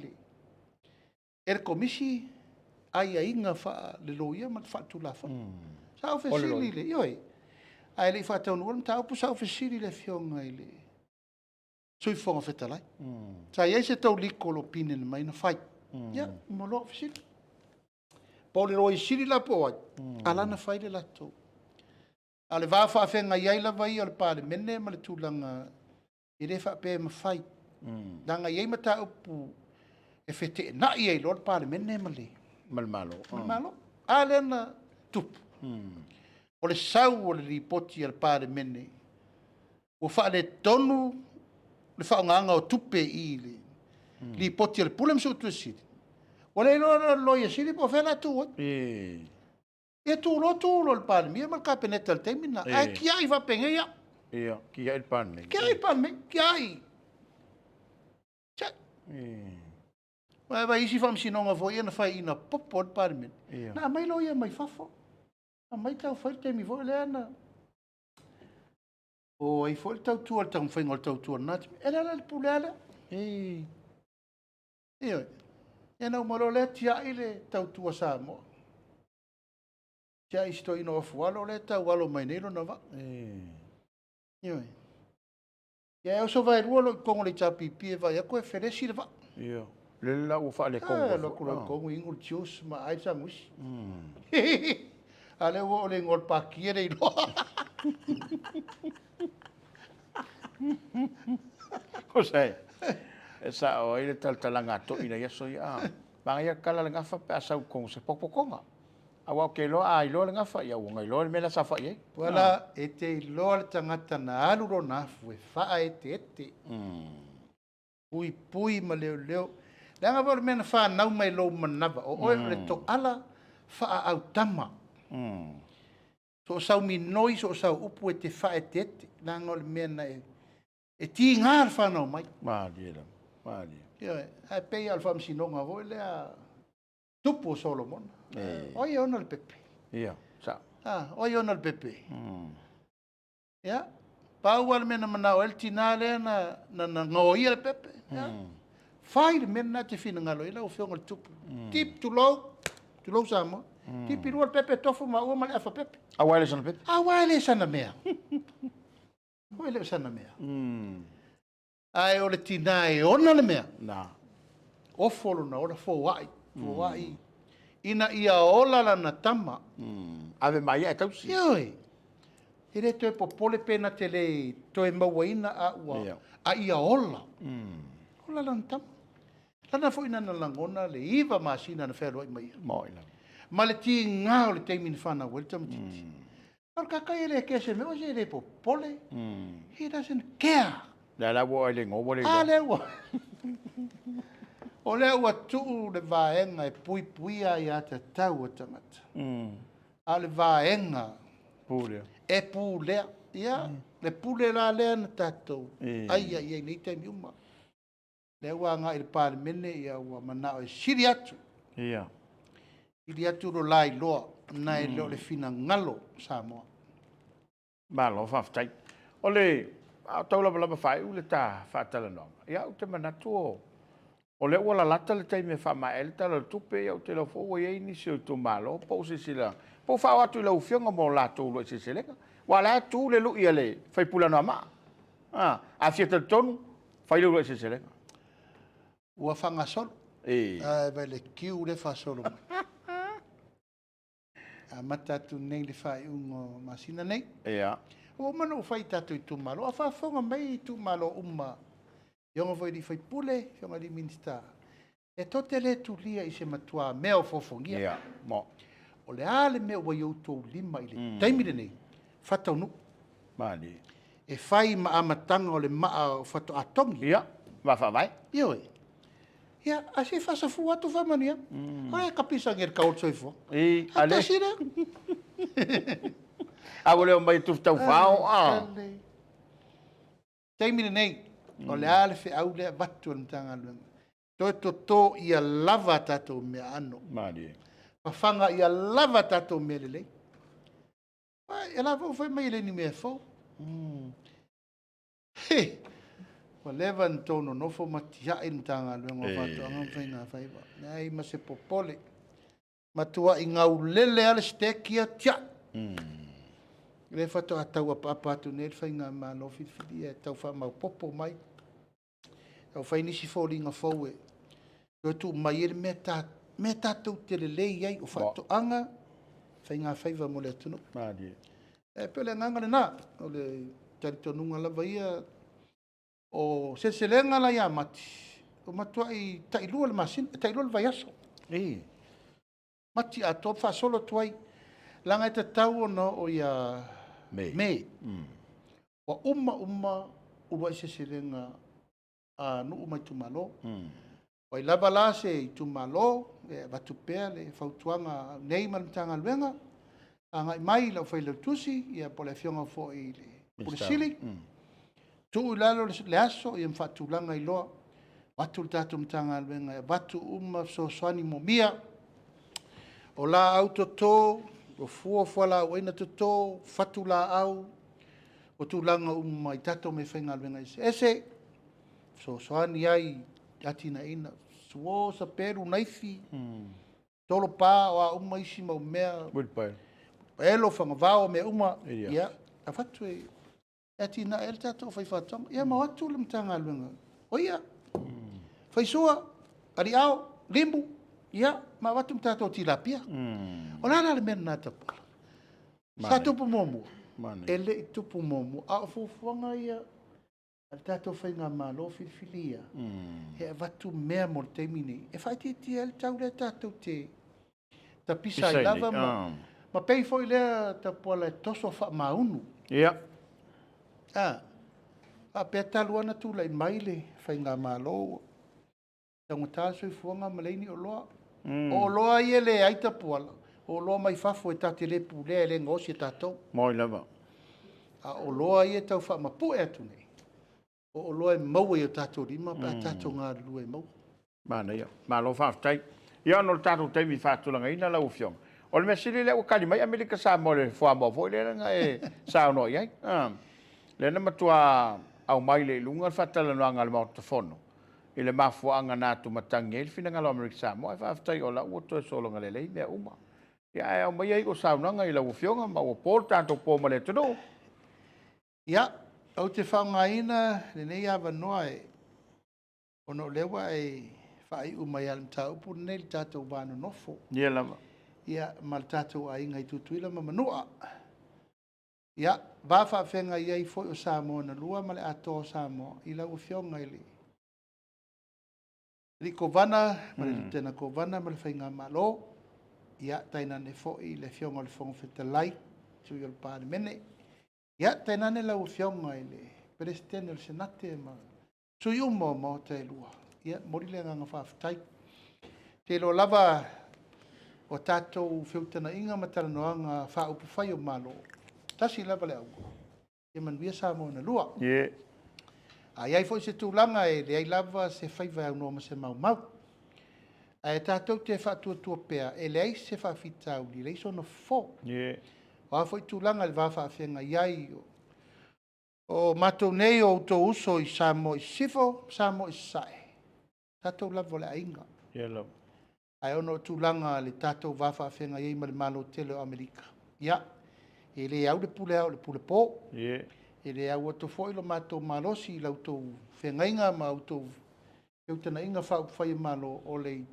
le Komisi aiaiga faale-loia ma le faaletulafono. Sa ou fesili i le, ioe, ae le i faataunuua le mataupu, sa ou fesili i le afioga i le Sui Fofoga Fetalai. Sa i ai se tou legal opinion mai na fai? Ia, uma loa ou fesili. Po o le Loia Sili la po o ai, a la na fai le latou. A o le va faafeagai ai lava ia o le Palemene ma le tulaga e le faapea e mafai. Leaga e i ai mataupu e feteenai ai loa le Palemene ma le ma le Malo. Ma le Malo. A lea na tupu. O le sau o le lipoti a le Palemene ua faaletonu le faaaogaina o tupe i le lipoti a le Pule ma Suetusi Sili. Ua le iloa e le Loia Sili po o fea o le a tu ai. Ia tu loa tu loa le Palemia ma le Kapeneta i le taimi lena. Ae tiai faapenei au. Ia, tiai le Palemene. Tiai le Palemene, tiai. Tiai. Aua e vaai isi faamasinoga foi ia na fai ina popo ai le Palemene. Na aumai loia mai fafo. Aumai tau fai le taimi foi lea na o ai foi le tautua, le taumafaiga o le tautua i lena taimi. E le ala le pule lava lea. Ioe. Ia na uma loa lea tiai le tautua Samoa. Tiai si toeaina o Afualo lea e tau alo mai nei lona vaa. Ioe. Ia e oso vaelua loa i totonu o le HRPP e vaai atu e felesi le vaa. Ia. Lele la ua faaletonu. E alu atu loa i totonu inu le juice ma ai le sanuisi. A lea ua oo i le igoa o le pati e le iloa. Osa e, e sao ai le talatalaga a toeaiina i aso ia. A, manaia le tala a le gafa pe a sau i totonu o se potopotoga. Aua ou te iloa a iloa le gafa, ia ua na iloa le mea la e saofai ai. Tuala, e te iloa le tagata na alu lona afu e faaeteete, puipui ma leoleo. Leaga foi o le mea na fanau mai lou manava, o oe o le toala faaautama. So o sau minoi, so o sau upu e te faaeteete, leaga o le mea na e tiga le fanau mai. Malie lava, malie. Ioe, ae pei lava o le faamasinoga foi lea tupu o Solomona. O ai e ona le pepe? Ia, sao. Ah, o ai e ona le pepe? Ia, pau lava le mea na manao ai le tina lea na, na, na gaoia le pepe. Ia, fai le mea lena e te finagalo i ai lau Afioga i le Tupu. Deep tulou. Tulou Samoa. Tipi lua le pepe, tofu maua ma le afa pepe. Aua e le sana pepe. Aua e le sana mea. Ua e le o sana mea. Ae o le tinā e ona le mea. Na. Ofo lona ola, foai, foai. Ina ia ola lana tama. Ave mai ia e tausi. Ioe. E le toe popole pe na te le toe mauaina a ua, a ia ola. Ola lana tama. Lana foi na na lagona le 9 masina na fealuai mai ia. Moi lava. Ma le tiga o le taimi na fanau ai le tamaitiiti. O le kakai e le kea se mea, o se le popole. He doesn't care. Lea la ua le igoa ua le iloa. A lea ua. O lea ua tuu le vaega e puipuia aiatatau a tagata. A o le vaega Pulea. e pulea. Ia, le pule la lea na tatou aia i ai nei taimi uma. Lea ua agai i le Palemene, ia ua manao e sili atu. Ia. Sili atu lo la iloa, nai lo le finagalo o Samoa. Malo faafetai. O le a tau lava lava faaiu le ta faatalanoaga. Ia ou te manatu o o lea ua lalata le taimi e faamaea ai le Tala o le Tupe, ia ou te iloa foi ua i ai nisi o itumalo po o silasila po o faaoo atu i lau Afioga mo latou uluai seleselega. Aua o la e tu le lui a le sui usufono o Anoamaa. A fia talitonu, fai le uluai seleselega. Ua faagasolo. Ae vai le queue lea e faasolo mai. Amata atu nei le faaiuga o masina nei. Ia. Ua uma ona ou fai i tatou itumalo, a faafofoga mai itumalo uma, afioga foi i sui usufono, afioga i Minisita, e tou te le tulia i se matua mea o fofogia. Ia. Mo. O le a le mea ua i outou lima i le taimi lenei, faataunuu. Malie. E fai ma amataga o le maa o faatoa togi. Ia, ma faavae. Ioe. Ia, a se i faasafua atu faamanuiaga. O le kapisagia i le tau o le soifua. I, ale. Tasi lea. A ua le omai e tufu taufao, a. Taimi lenei, o le a le feau lea e avatu e le Matagaluega? Toe toto ia lava a tatou meaano. Malie. Fafaga ia lava a tatou mea lelei. E la foi fai mai e le ni mea fou. He! Ua leva ona tou nonofo ma tiai le Matagaluega o Faatoaga ma Faiga Faiva. Leai ma se popole. Matuai gaulele lava le STEC ia tiai. O lea faatoa tau apaapa atu nei le Faigamalo filifilia e tau faamaopoopo mai. Tau fai nisi foliga fou e toe tuu mai ai le mea, ta, mea tatou te lelei ai, o faatoaga, faiga faiva mo le atunuu. Malie. E pei o le agaga lena, o le talitonuga lava ia, o seleselega la ia Mati, ua matuai tailua le masina, tailua le vaiaso. Ei. Mati atoa faasolo atu ai, leaga e tatau ona oo ia Me. Me. Ua uma uma uluai seleselega a nuu ma itumalo. O ai lava la se itumalo e avatu pea le fautuaga nei ma le Matagaluega, agai mai i lau failautusi, ia po o le afioga foi i le Pule Sili, tuu i lalo le aso ia ma faatulaga ai loa, avatu le tatou Matagaluega e avatu uma fesoasoani moomia, o laau toto, o fua o fualaauaina toto, fatu laau, o tulaga uma i tatou meafaigaluega eseese, fesoasoani ai i atinaeina, suo, sapelu, naifi, tolo pa, o a uma isi mau mea, Uilipaelo. paelo, fagavao, mea uma, Ia. ia, avatu e atinae ai le tatou faifaatoaga. Ia ma o atu le Matagaluega, o ia, faisua, aliao, limu, ia, ma avatu ma tatou tilapia. O le a la le mea lena Tapuala? Sa tupu muamua? E le i tupu muamua, a o fuafuaga ia a le tatou faigamalo filifilia, e avatu mea mo le taimi nei, e faaitiitia ai le tau lea tatou te tapisa ai lava ma, ma pei foi lea Tapuala e toso faamaunu. Ia. A, faapea talu lava ona tulai mai le faigamalo ua taugata le soifuaga ma leai ni oloa. O oloa ia e leai Tapuala, o oloa mai fafo e ta te le pulea, e le gaosi e tatou. Moi lava. A o oloa ia e tau faamapue atu nei, o oloa e maua i o tatou lima pe a tatou galulue e maua. Manaia. Malo faafetai. Ia ona o le tatou taimi faatulagaina lau Afioga, o le mea sili lea ua tali mai Amerika Samoa i le fuamoa foi lea na e saunoa i ai. Lea na matua aumai le i luga le faatalanoaga a le Maota Fono. i le mafuaaga na atumatagi ai le finagalo o Amerika Samoa, ae faafetai o la ua toe sologa lelei mea uma. Ia ae aumaia iu o saunoaga i lau Afioga ma ua po le tatou po ma le atunuu. Ia, ou te faaaogaina lenei avanoa e ona o lea ua e faaiu mai lava i le mataupu lenei i le tatou va nonofo. Ia lava. Ia, ma le tatou aiga i Tutuila ma Manua. Ia, va faafeagai ai foi o Samoa na lua ma le atoa o Samoa i lau Afioga i le Alii Kovana ma le Lutena Kovana ma le Faigamalo, ia, tainane foi le Afioga i le Fofoga Fetalai, Sui o le Palemene, ia, tainane lau Afioga i le Peresetene o le Senate ma sui usufono uma o Maota e lua, ia, e momoli le agaga faafetai. Ou te iloa lava o tatou feutagaiga ma talanoaga faaupufai o Malo, e tasi lava le auga, ia manuia Samoa na lua. A i ai foi se tulaga e leai lava se faiva e aunoa ma se maumau, ae tatou te faatuatua pea, e leai se faafitauli, e leai sona fofo. O a foi tulaga i le va faafeagai ai o matou nei o outou uso i Samoa i Sisifo ma Samoa i Sasae, o tatou lava o le aiga. Ae ona o tulaga i le tatou va faafeagai ai ma le Malo tele o Amerika, ia, e le au le pule ao i le pule po. E le au atu foi lo matou malosi i la outou feagaiga ma outou feutagaiga faaupufai Malo, o le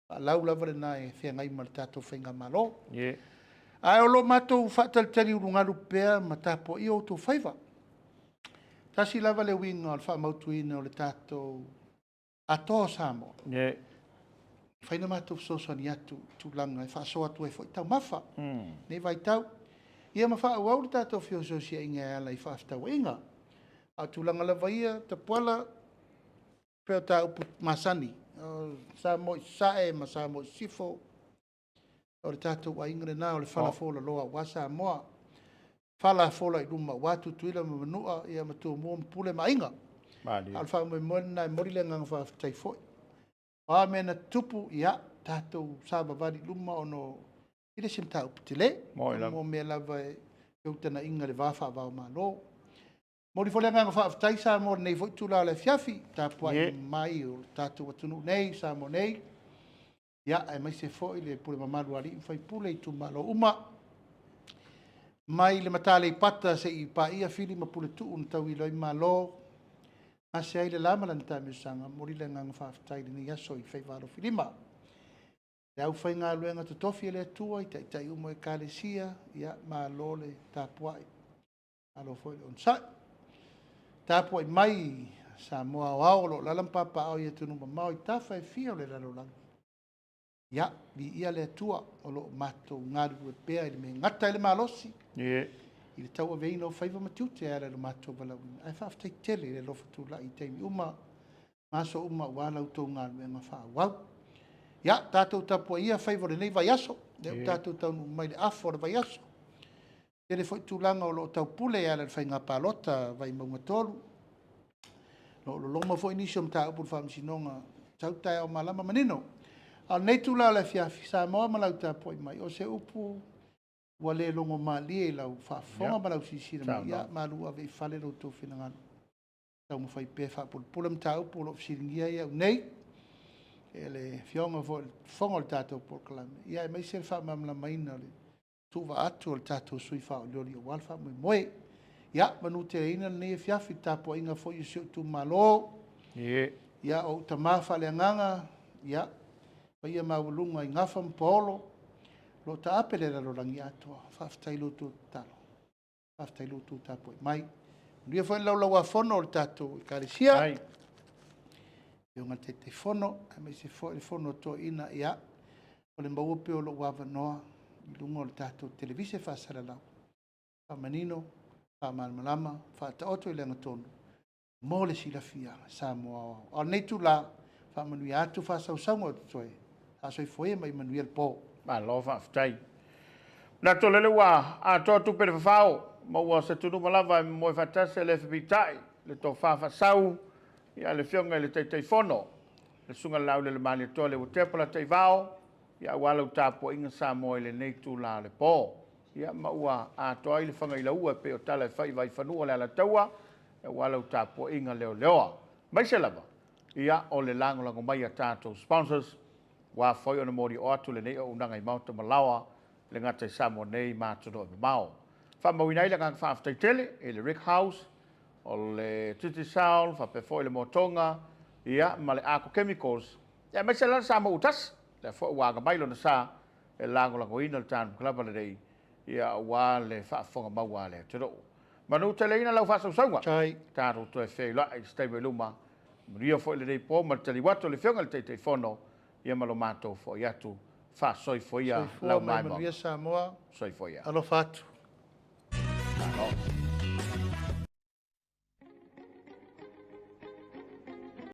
valaau lava lena e feagai ma le tatou faigamalo. Ae o lo o matou faatalitali ulugalu pea ma tapuaia outou faiva. Tasi lava le uiga o le faamautuina o le tatou Atoa o Samoa, mafai ona matou fesoasoani atu i tulaga e faasoa atu ai foi taumafa i lenei vaitau, ia ma faaauau le tatou feosiosiaiga e ala i fefaatauaiga. A o tulaga lava ia Tapuala, pei o ta upu masani, o Samoa i Sasae ma Samoa i Sisifo, o le tatou aiga lena, o le falafolaloa aua Samoa, falafola i luma aua Tutuila ma Manua, ia ma Tumua ma Pule ma Aiga. A o le faamoemoe lena, e momoli le agaga faafetai foi. O a mea na tutupu, ia tatou savavali i luma ona e le o se mataupu tele, o mea lava e feutagaiga i le va faava-o-Malo. Momoli foi le agaga faafetai Samoa i lenei foi itula o le afiafi, tapuai mai o le tatou atunuu nei, Samoa nei, ia, aemaise foi le pule mamalu a alii ma faipule i itumalo uma, mai le mata Aleipata seia paia Fili ma Puletuu na tauilo ai Malo, gase ai le la ma lana taamilosaga. E momoli le agaga faafetai i lenei aso i faiva alofilima. Le aufaigaluega totofi a le Atua i taitai uma o Ekalesia, ia malo le tapuai, malo foi le onosai. Tapuai mai Samoa aoao o lo o alaala ma papaaao i atunuu mamao i tafa e fia o le lalolagi, ia, viia le Atua o lo o matou galulue pea i le mea e gata ai le malosi i le tauaveina o faiva ma tiute e ala i lo matou valaauina. Ae faafetai tele i le alofa tulai i taimi uma ma aso uma aua la outou galuega faaauau. Ia, tatou tapuaia faiva o lenei vaiaso, lea ua tatou taunuu mai i le afa o le vaiaso. Tele foi tulaga o lo o taupule e ala i le faiga palota a Vaimauga 3. O lo o loloma foi nisi o mataupu i le Faamasinoga, sau taeao malama manino. A o lenei itula o le afiafi, Samoa ma lau tapuai mai, o se upu ua le logomalie i lau faafofoga ma lau silasila mai, ia malu ave i fale lo outou finagalo, taumafai pea e faapulapula mataupu o lo o fesiligia ai au nei e le Afioga foi i le fofoga o le tatou polokalame, ia aemaise le faamalamalamaina o le tuuvaa atu o le tatou sui faaolioli aua le faamoemoe. Ia manuteleina lenei afiafi i le tapuaiga foi a si ou itumalo, ia o ou tama faaleagaga, ia, paia maualuga i Gafa ma Paolo, o lo o taape le lalolagi atoa. Faafetai i lo outou tatalo, faafetai i lo outou tapuai mai. Manuia foi le Laulau-a-Fono a le tatou Ekalesia, afioga i le Taitaifono aemaise foi le fono a toeaiina. Ia, o le maua pea o lou avanoa i luga o le tatou televise faasalalau, faamanino, faamalamalama, faataoto i le agatonu mo le silafia e Samoa aoao. A o lenei itula, faamanuia atu faasausauga o totoe, a soifua ia ma ia manuia le po. Malo faafetai. Manatu o lele ua atoa tupe i le fafao ma ua se tunuuma lava e momoe faatasi e le fepitai le tofa faasau a le Afioga i le Taitaifono, le Susuga i le Laaulialemalietoa Leuatepa Polataivao, ia aua lau tapuaiga Samoa i lenei itula o le po. Ia ma ua atoa ai le fagailaua e pei o tala e fai i vaifanua o le Alataua, aua lau tapuaiga leoleoa. Aemaise lava Ia, o le lagolago mai a tatou sponsors, ua foi ona moli o atu lenei auaunaga i maota ma laoa, le gata i Samoa nei ma atunuu e mamao. Faamauina ai le agaga faafetai tele i le Rick House, o le Digicel, faapea foi le Motoga, ia, ma le Arco Chemicals, ia, aemaise la le Samoa ua tasi, lea foi ua aga mai lona sa e lagolagoina le tatou kalaba lenei, ia, aua le faafofoga maua a le atunuu. Manu teleina lau faasausauga, tatou toe feiloai i se taimi i luma. Manuia foi lenei po ma le taliu atu o le Afioga i le Taitaifono, ia ma lo matou foi atu. Faasoifua Soifua lau ma ia maimoa. manuia Samoa. Soifua ia. Alofa atu. Malo.